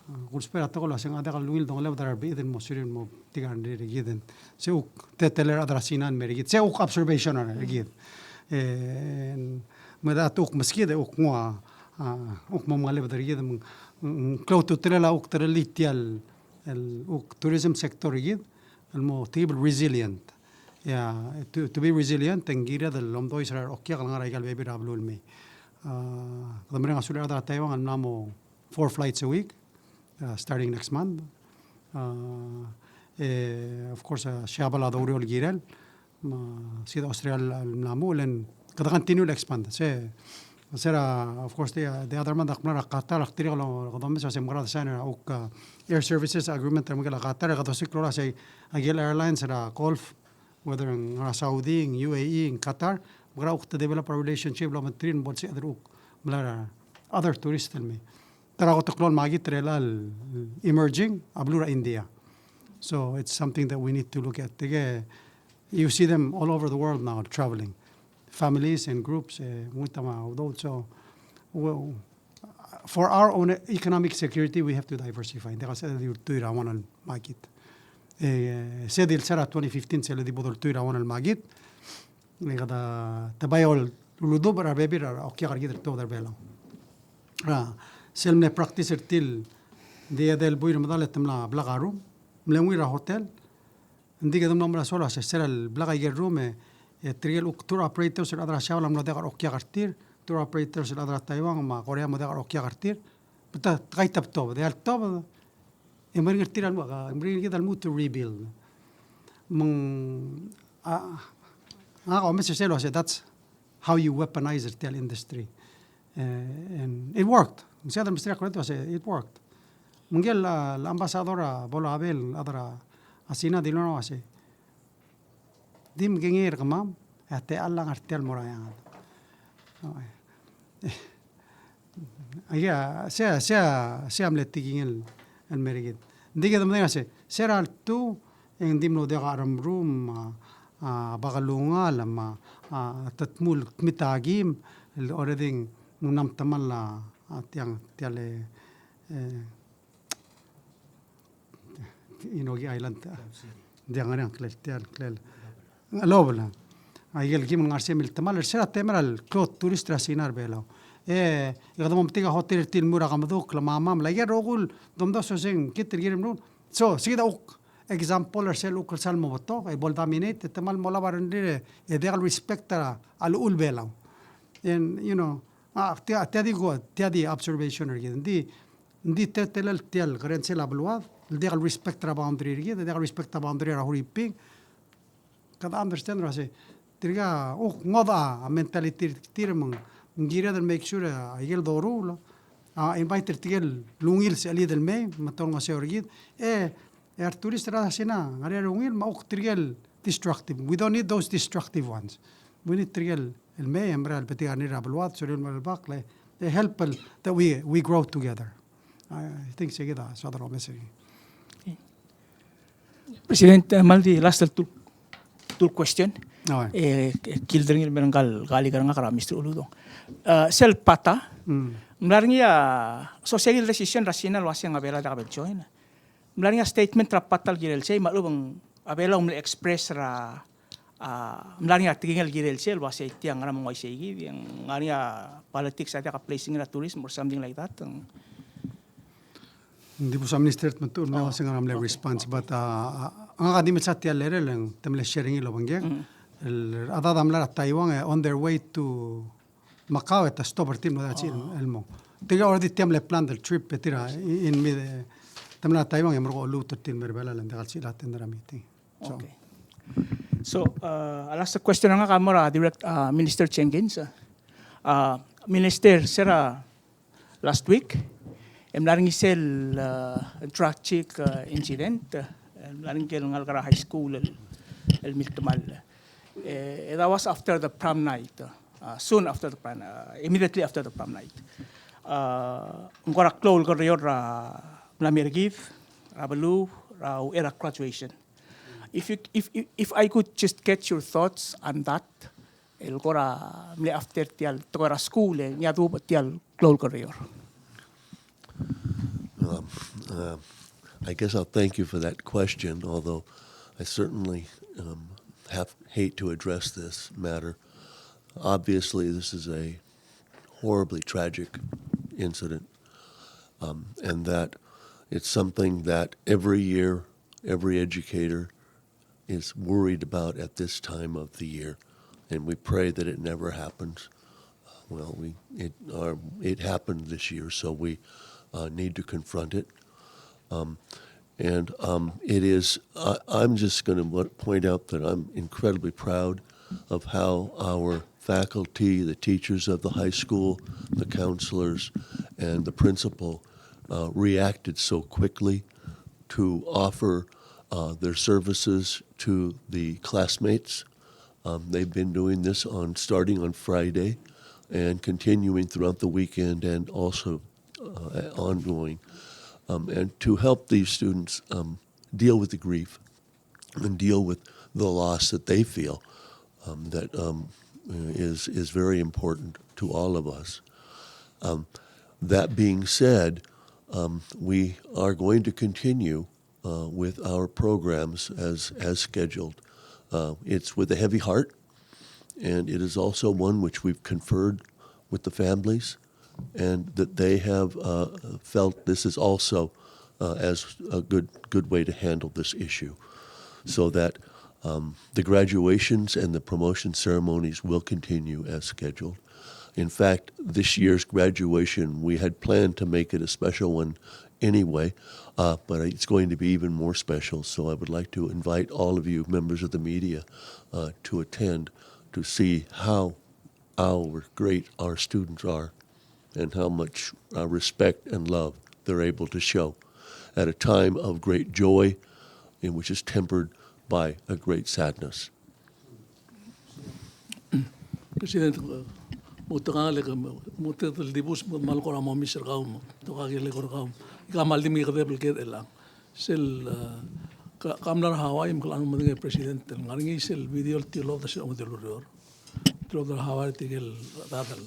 a, kulsbech er a tekoi el uasei ng diak el ungil dongelebed er a rebechid el mo sulir el mo tirka el rengrir er kid. Se kuk teletelel a rechad er a Sina el mei er kid. Se kuk observation er kid. E, me a kuk meskid e kuk nguu a, a, kuk mo mengelebed er kid, me ng, ng klou a ultutelel a kuk telellii tia el, el kuk tourism sector er kid, el mo tia el resilient. Yeah, to, to be resilient, e ng kired el omdois er a reokiak el ngar er aika el bebil er a beluu el mei. A, kede mereng a sulir a rechad er a Taiwan el mla mo four flights a week, uh, starting next month. Uh, e, of course, a, Siabal a doureor el kirel, me a, se di Australia el mla muchel, e ng kede continue el expand. Se, se er a, of course, the, the other month ak mla er a Qatar, ak dirrek el kede omes el uasei ng mekera de sign er a kuk, uh, air services agreement er a Merikel a Qatar, e kede osiik el uasei aike el airlines er a Gulf, whether ng ngar er a Saudi, ng U A E, ng Qatar, mekera kuk te develop a relationship el obengterir el bo lsebeched el kuk melai er a other tourist el mei. Ta er a kot el klou el makit er a chelecha el emerging a beluu er a India. So it's something that we need to look at. Tirke, you see them all over the world now traveling. Families and groups, e, ng di ta me a udoud. So, well, for our own economic security, we have to diversify. Ng diak el sebeched el di ultuil er a one el makit. E, se di el se er a twenty fifteen, sel di bo doltuil er a one el makit. E kede, te bai ol luludubech er a rebebil er a okiak er kid el tuobed er a Belau. A, sel mle practice er tir el di edei el buil er medal e te mla blak a room, mle nguu er a hotel, Ng di kede mlo mera solo a se, se er a blak a ikel room e, e tirke el uk tour operators el chad er a Siabal a mlo diak a okiak er tir, tour operators el chad er a Taiwan me a Korea a mo diak a okiak er tir, me te, te kaitebtobed, e a letobed, e meringel er tir a lmu, a, meringel er kid a lmu to rebuild. Me ng, a, ngak a omes er sel ua se, that's how you weaponize er tia el industry. Eh, and it worked. Ng sei a mesterir a credit ua se, it worked. Me ngike el, ah, el ambassador a bo lobel el chad er a Sina a dilu el ua se, di mekengei er kemam, e a techall a ngar tia el mo er a eanged. Aika, sei, sei, sei a mle tekingel el mer kid. Ng di kede medengei a se, se er a letuu, e ng di mlo diak a cheremrum, a, a, bakelungal, me a, a, te tmuu el kmit a kim, el already ng mla metemall a, a, tiang, tia el, e, Inoki Island, a. Diak ngar er ngii a ngklel, tia el ngklel. Lobel. Aike el kim el ngar er sei a miltemall, er se er a temel el klou a tourist er a Sina er a Belau. E, e kede mo metik a hotel er tir el mo er a kemedukl, me a, me a, me a, aike el rokui el domdasu e ng kid el kirem el rokui. So, sei kid a uk example er sel uk el sal mo betok, e bo el dominate, e te kmal mo olab a rengrir, e diak el respect er a, a llechul Belau. And, you know, a, tia, tia di ko, tia di observation er kid. Ng di, ng di teletelel tia el kerensel a beluad, el diak el respect er a boundary er kid, diak el respect er a boundary er a Huriping, Kede understand er a se, tirka, uk ngodech a mentality er tir me ng, ng kired el make sure, a, aike el doruul, a, invite er tirke el ungil el sechelid el mei, me te olengeseu er kid. E, e a retourist er a Sina, ngar er ngii a ungil, me a uk tirke el destructive. We don't need those destructive ones. We need tirke el, el mei, e mera el betik a rengrir a beluad, sorir el mo er a bek, le, e help el, that we, we grow together. I think sei kid a soad el omes er ngii. Okay. President, e, kmal di last el two, two question. Oh, e. E, e, kild er ngii el mereng a kalik er ngak er a Mister Uludong. E, sel PATA, mm, ng mla er ngii a, so sei kid el decision er a Sina el uasei ng a Belau a diak bo el join. Ng mla er ngii a statement er a PATA el kirel sei, me a lechub e ng a Belau a mle express er a A, mla er ngii a tekingel el kirel sel, el uasei tiang ngera me ng uaisei kid, e ng ngar er ngii a politics a diak a placing er a tourism or something like that. Ng di bo sa Minister Tmetuchl el mei el uasei ngera mle response, but, a, a, ngak a di mesa tia el lerel e ng te mle share er ngii el obengkek. Mm. El, a chad a mla er a Taiwan, e, on their way to Macau, e te stop er tir el mo, that's it, el mo. Tirka already tia mle planned el trip, e tir a, in, in mid, e, te mla er a Taiwan, e merekong e lmuut er tir el mer Belau, e ng diak el sebechel el attend er a meeting. So. Okay. So, uh, a last question er ngak a mo er a direct, uh, Minister Jenkins. Uh, Minister, se er a last week, e mla er ngii sel, uh, tragic, uh, incident, uh, e mla er ngii el ngalek er a high school el, el miltemall. Eh, that was after the prom night, uh, soon after the prom, uh, immediately after the prom night. Uh, ng kora klou el kerreor er a mla mer kid, er a beluu, er a uchei er a graduation. If you, if, if, if I could just get your thoughts on that, el kora mle after tia el tekoi er a skuul, e ngii a duubech tia el klou el kerreor. Um, uh, I guess I'll thank you for that question, although I certainly, um, have, hate to address this matter. Obviously, this is a horribly tragic incident, um, and that it's something that every year, every educator is worried about at this time of the year, and we pray that it never happens. Well, we, it, uh, it happened this year, so we, uh, need to confront it. Um, and, um, it is, I, I'm just gonna wa-, point out that I'm incredibly proud of how our faculty, the teachers of the high school, the counselors, and the principal, uh, reacted so quickly to offer, uh, their services to the classmates. Um, they've been doing this on, starting on Friday and continuing throughout the weekend and also, uh, ongoing. Um, and to help these students, um, deal with the grief and deal with the loss that they feel, um, that, um, is, is very important to all of us. Um, that being said, um, we are going to continue, uh, with our programs as, as scheduled. Uh, it's with a heavy heart, and it is also one which we've conferred with the families, and that they have, uh, felt this is also, uh, as a good, good way to handle this issue, so that, um, the graduations and the promotion ceremonies will continue as scheduled. In fact, this year's graduation, we had planned to make it a special one anyway, uh, but it's going to be even more special. So I would like to invite all of you, members of the media, uh, to attend to see how, how great our students are and how much, uh, respect and love they're able to show at a time of great joy, and which is tempered by a great sadness. President, mo tekangel e ke mo, mo tekangel el dibus me kmal kora mo miss er kau me, te kuk a kirel e kora kau. Ika kmal di mekdebel el kired el ngar. Sel, eh, ka, ka mla er a Hawaii me kmal medengei President el ngar er ngii sel video el tilobed er sel ongedei el ureor. Tilobed er a Hawaii er tirke el rechad el,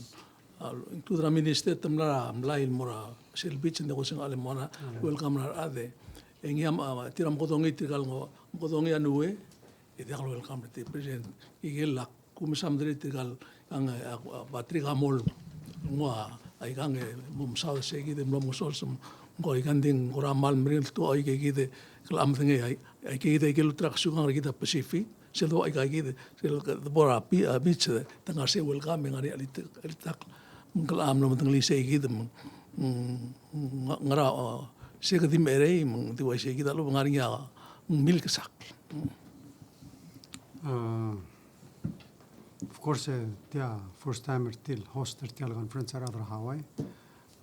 a, include er a minister te mla er a mlai el mo er a sel beach, ng di ko sel ngar er a mong, welcome er a rechad. E ngii a, a, tir a mekedongii tirka el ngo, mekedongii a Niue, e diak el welcome er tir, President. Ikel a kumes a medengei tirka el, kang, a, a, battery ka mo el nguu a, aikang e mo mesaod er sei kid e mlo mesols, ng ko aikang di ng kora kmal meringel el tuobed er kid el kmal medengei, ai, aikakid a ikel ulterekokl er kid a Pacific, sel debo aikakid, sel debo er a pi-, a beach, te ngar er sei welcome, me ng ngar er ngii a chelitakl, me ng kmal mlo medengelii sei kid, me ng, mm, ng ngar er a, o, sei kid di merei, me ng di uaisei kid a lebo, ng ngar er ngii a, mm, milkesakl. Mm. Uh, of course, eh, tia first time er tir el host er tia el conference er a rechad er a Hawaii.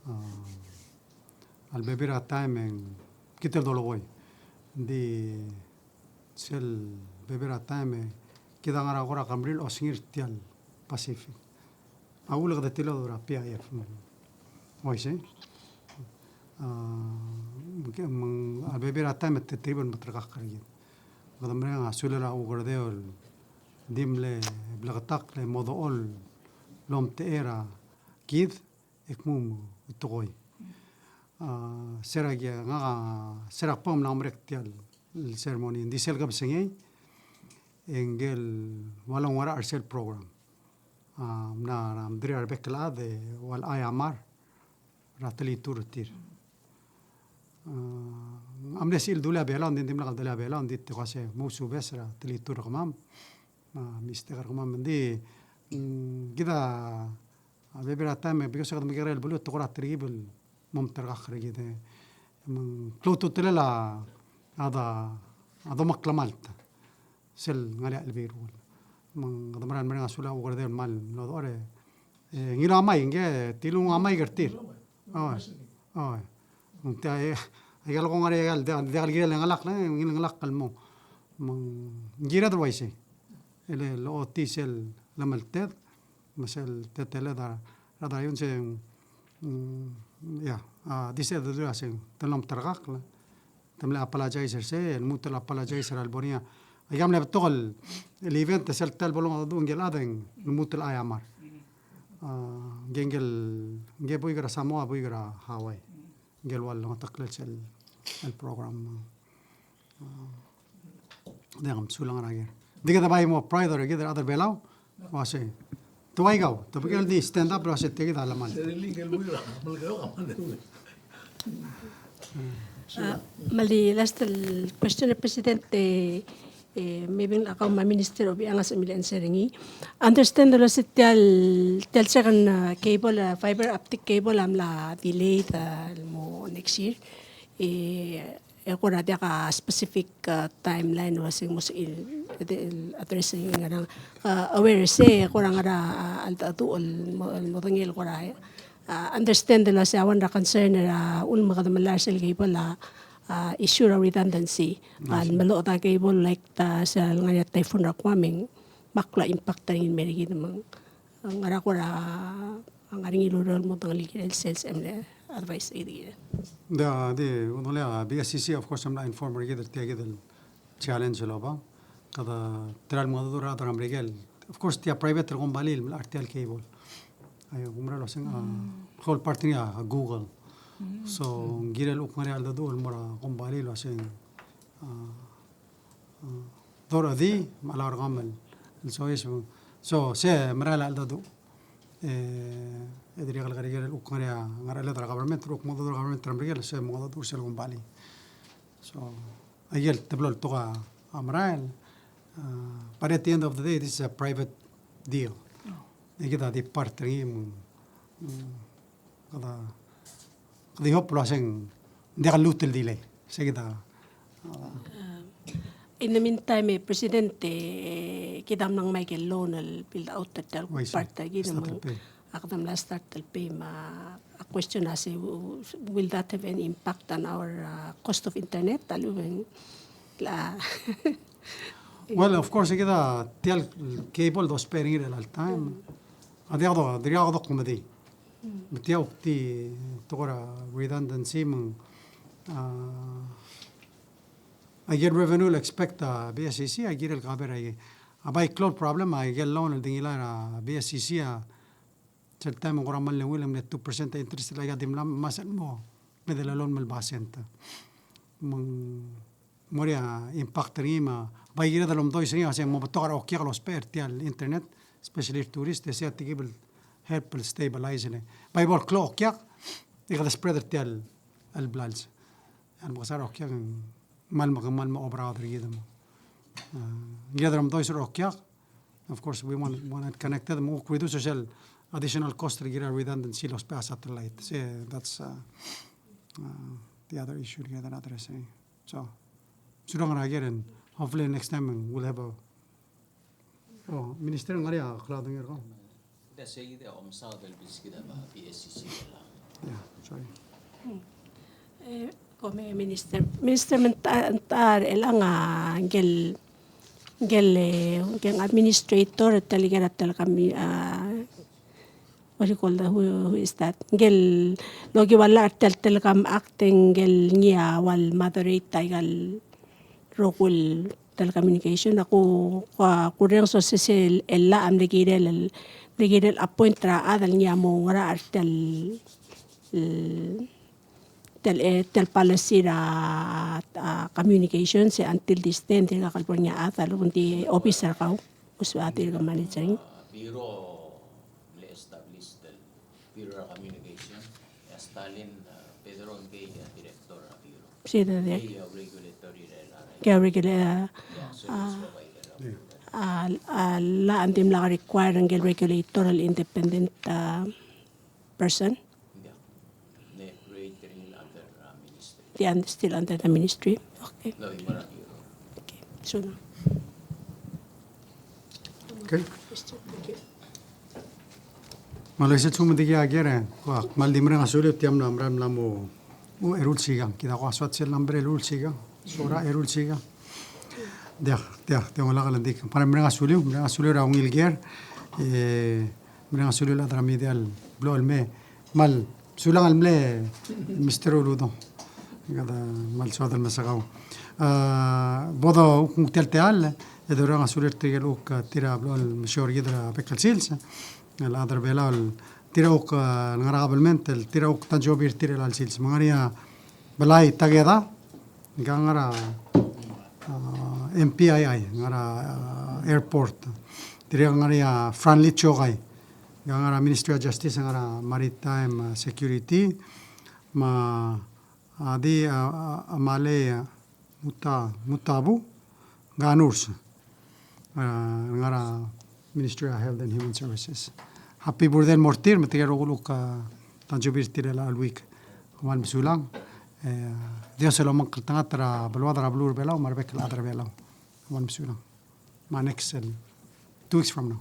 Uh, a lebebil er a taem e ng kid el dolekoi. Ng di sel bebil er a taem e kid a ngar er a kora kemeldilel osengir tia el Pacific. A uchul e kede tilobed er a P I F. Uaisei. A, me ng, a lebebil er a taem e te tiribel el meterekakl er kid. Kede mereng a sulel a Ukerdeu el di mle bleketakl e mo dechor el omtechei er kid, e kmo ng tekoi. A, se er a ki, ngak a, se er a kbong e ng mla merek tia el ceremony. Ng di sel kebesengei, e ngike el ua loungerachel er sel program. A, mla er a mdrir a rebek el chad, e ua le I M R er a telitur er tir. A, a mle sebechir el dulii a Belau, ng di dimlak el delii a Belau, ng di te ko uase mousubes er a telitur er kemam. A, mistake er kemam, ng di, mm, kid a A bebil er a taem e, because e kede mekekerei el beluu, te kora telkib el mo meterekakl er kid e. Me ng klou a ultutelel a, a da, a domak el malt sel ngar er ngii a chelebiruul. Me ng kede mera el mereng a sulel a Ukerdeu el kmal mlo dechor e. E, ngiluu a maik, ngke, tiluu a maik er tir. O, o. Ng tia, e, aika el ko ngar er ngii a, diak, diak el kirel el ngelakl, e, ngii el ngelakl el mo. Me ng kired el uaisei. E le, lochotii sel lemelted, me sel teleteled a rechad er a iungs e, mm, ia, a, di se dedu a se ng, te mlo meterekakl, te mle apologize er sei, e lmuut el apologize er a lebo er ngii a. Aika mle betok el, el event, sel ta el bo longedecheduch ngike el chad e ng lmuut el I M R. A, ngike, ngike el, ngike buik er a Samoa, buik er a Hawaii. Ngike el ua longeteklel sel, el program. A, diak, mesulang er a ker. Di kede bai mo pride er kid er a rechad er a Belau. Uase, te ua ikau, te bekel di stand up el uase tia kid a lemalt. A, me a di last el question, President, e, e, maybe a kau me a Minister Obichang a sebechir el answer er ngii. Understand el uase tia el, tia el second, a, cable, a, fiber optic cable a mla delayed, a, el mo next year. E, e kora diak a specific, a, timeline el uase ng mo sebechir el, el address er ngii, ngerang, a, aware er sei, e kora ngar er a, a, cheldecheduch el mo, el modengei el kora, a, understand el uase a one er a concern er a, a, uchul me kede melai er sel cable a, a, issue er a redundancy. A, el meloched a cable like ta sel ngar er ngii a typhoon er a Guam e ng mla klou a impact er ngii el mei er kid me ng, a, ngar er a kora, a, ngar er ngii el ureor el mo dengelii el sel, sel mle advice er kid. Ng di, di, udengelii a B S C C, of course, a mla inform er kid er tia kid el challenge el oba. Kede, tia el mengedecheduch er a rechad er a Merikel. Of course, tia private el kombalii el melai er tia el cable. Ai, kumera el uase ng, a, whole partner er ngii a Google. So, ng kirel kuk ngar er ngii a cheldecheduch el mo er a kombalii el uase ng, a, a, dorechedii, me a lak er kemam el, el soiseb, So, se merael a cheldecheduch. E, e dirrek el ngar er ngii el kuk ngar er a, ngar er a cheldecheduch er a government, el kuk mengedecheduch er a government er a Merikel, se mengedecheduch er sel kombalii. So, aike el teblo el tekoi a merael. Uh, but at the end of the day, this is a private deal. E kid a di part er ngii me ng, mm, kede, kede hope el uaseng ng diak el lluut el delay. Se kid a, uh, in the meantime, e, President, e, kid a mla ngmai aike el loan el build out er tia el part er kid me ng, a kede mla start el pay me a, a question a se, w-, will that have any impact on our, uh, cost of internet? A lechub e ng, la. Well, of course, kid a tia el cable dousbech er ngii er chelecha el taem. A diak do, dirkak dokumedii. Me tia kuk di tekoi er a redundancy me ng, a, aike el revenue el expect a B S C C, a kirel cover aike. A bai klou el problem, aike el loan el di ngilai er a B S C C a, sel taem e ng kora mle ungil, ng mle two percent a interest el aika di mla, me sel mo, me de loan me el basent. Me ng mo er ngii a impact er ngii me a bai kired el omdois er ngii, a se ng mo betok a okiak el ousbech er tia el internet, especially er a tourist, e sei a tekib el help el stabilize el. Bai bo el klou a okiak, e kede spread er tia el blals. A mekesai er a okiak, ng kmal me, kmal me oberaod er kid me. A, kired el omdois er a okiak, of course, we want, want it connected, me kuk reduce er sel additional cost er kid er a redundancy el ousbech a satellite. Se, that's, uh, uh, the other issue we can address, eh. So, sulang er a ker, and hopefully next time we'll have a, oh, Minister, ng ngar er ngii a kledung er kau? Kede sei kid a omesaod el beskid a B S C C er a. Yeah, sorry. Hmm. E, kmo Minister, Minister, me ng ta, ng ta er chelechang a ngike el, ngike el, e, ngike el administrator er tia el ker er a telecom, a, what do you call that? Who, who is that? Ngike el lokiu a llach er tia el Telecom Act, e ngike el ngii a ua el moderate aika el rokui el telecommunication, a ku, ku, kurrenges el sesei el llach a mle kirel, mle kirel appoint er a chad el ngii a mo ngar er tia el, el tia el, e, tia el policy er a, a, communication, se until this day, ng dirkak el bo er ngii a chad a lechub e ng di obis er kau, us a dirk manage er ngii. Bureau el establish el Bureau er a Communication, e a Stalin, a, Pedro ngii a director er a Bureau. Sei, dirrek. Ngii a regulatory er a, ngii a regula-, a, a, a, a, llach a ng dimlak require ngike el regulator el independent, a, person. Yeah. They un-, still under the ministry. Okay. Okay. So now. Okay. Thank you. Me a lsekum e ng diak a ker, e, kmal di mereng a suliu, tia mla, mla, mla mo, o, eru el sikang. Kid a ko soad sel number el eru el sikang. Sora eru el sikang. Diak, diak, diak, ng lak el di. Kmal mereng a suliu, mereng a suliu er a ungil ker. E, mereng a suliu el chad er a media el blo el mei. Kmal sulang el mle Mister Uludong. Kede kmal soad el mesekau. A, bo de kuk tia el techall, e dorrenges a sulir tirke el kuk, a, tir a blo el mesiou er kid er a bek el sils. El chad er a Belau el tir a kuk, a, ngar er a kabelment, el tir a kuk tansiobi er tir er chelecha el sils. Me ng ngar er ngii a Belai Takeda, ngka ngar er a, a, M P I I, ngar er a, a, airport. Tirka ngar er ngii a Franly Chokai, ngka ngar er a Ministry of Justice, ngar er a Maritime, a, Security, me a di, a, a, a Malei, a, Muta-, Mutabu, ngka a nurse, a, ngar er a Ministry of Health and Human Services. Happy birthday el mo er tir, me tirke el rokui el kuk, a, tansiobi er tir er chelecha el week. Kmal mesulang, e, Dios el omekngeltengat er a beluad er a beluu er a Belau, me a rebek el chad er a Belau. Kmal mesulang. Me a next el, two weeks from now.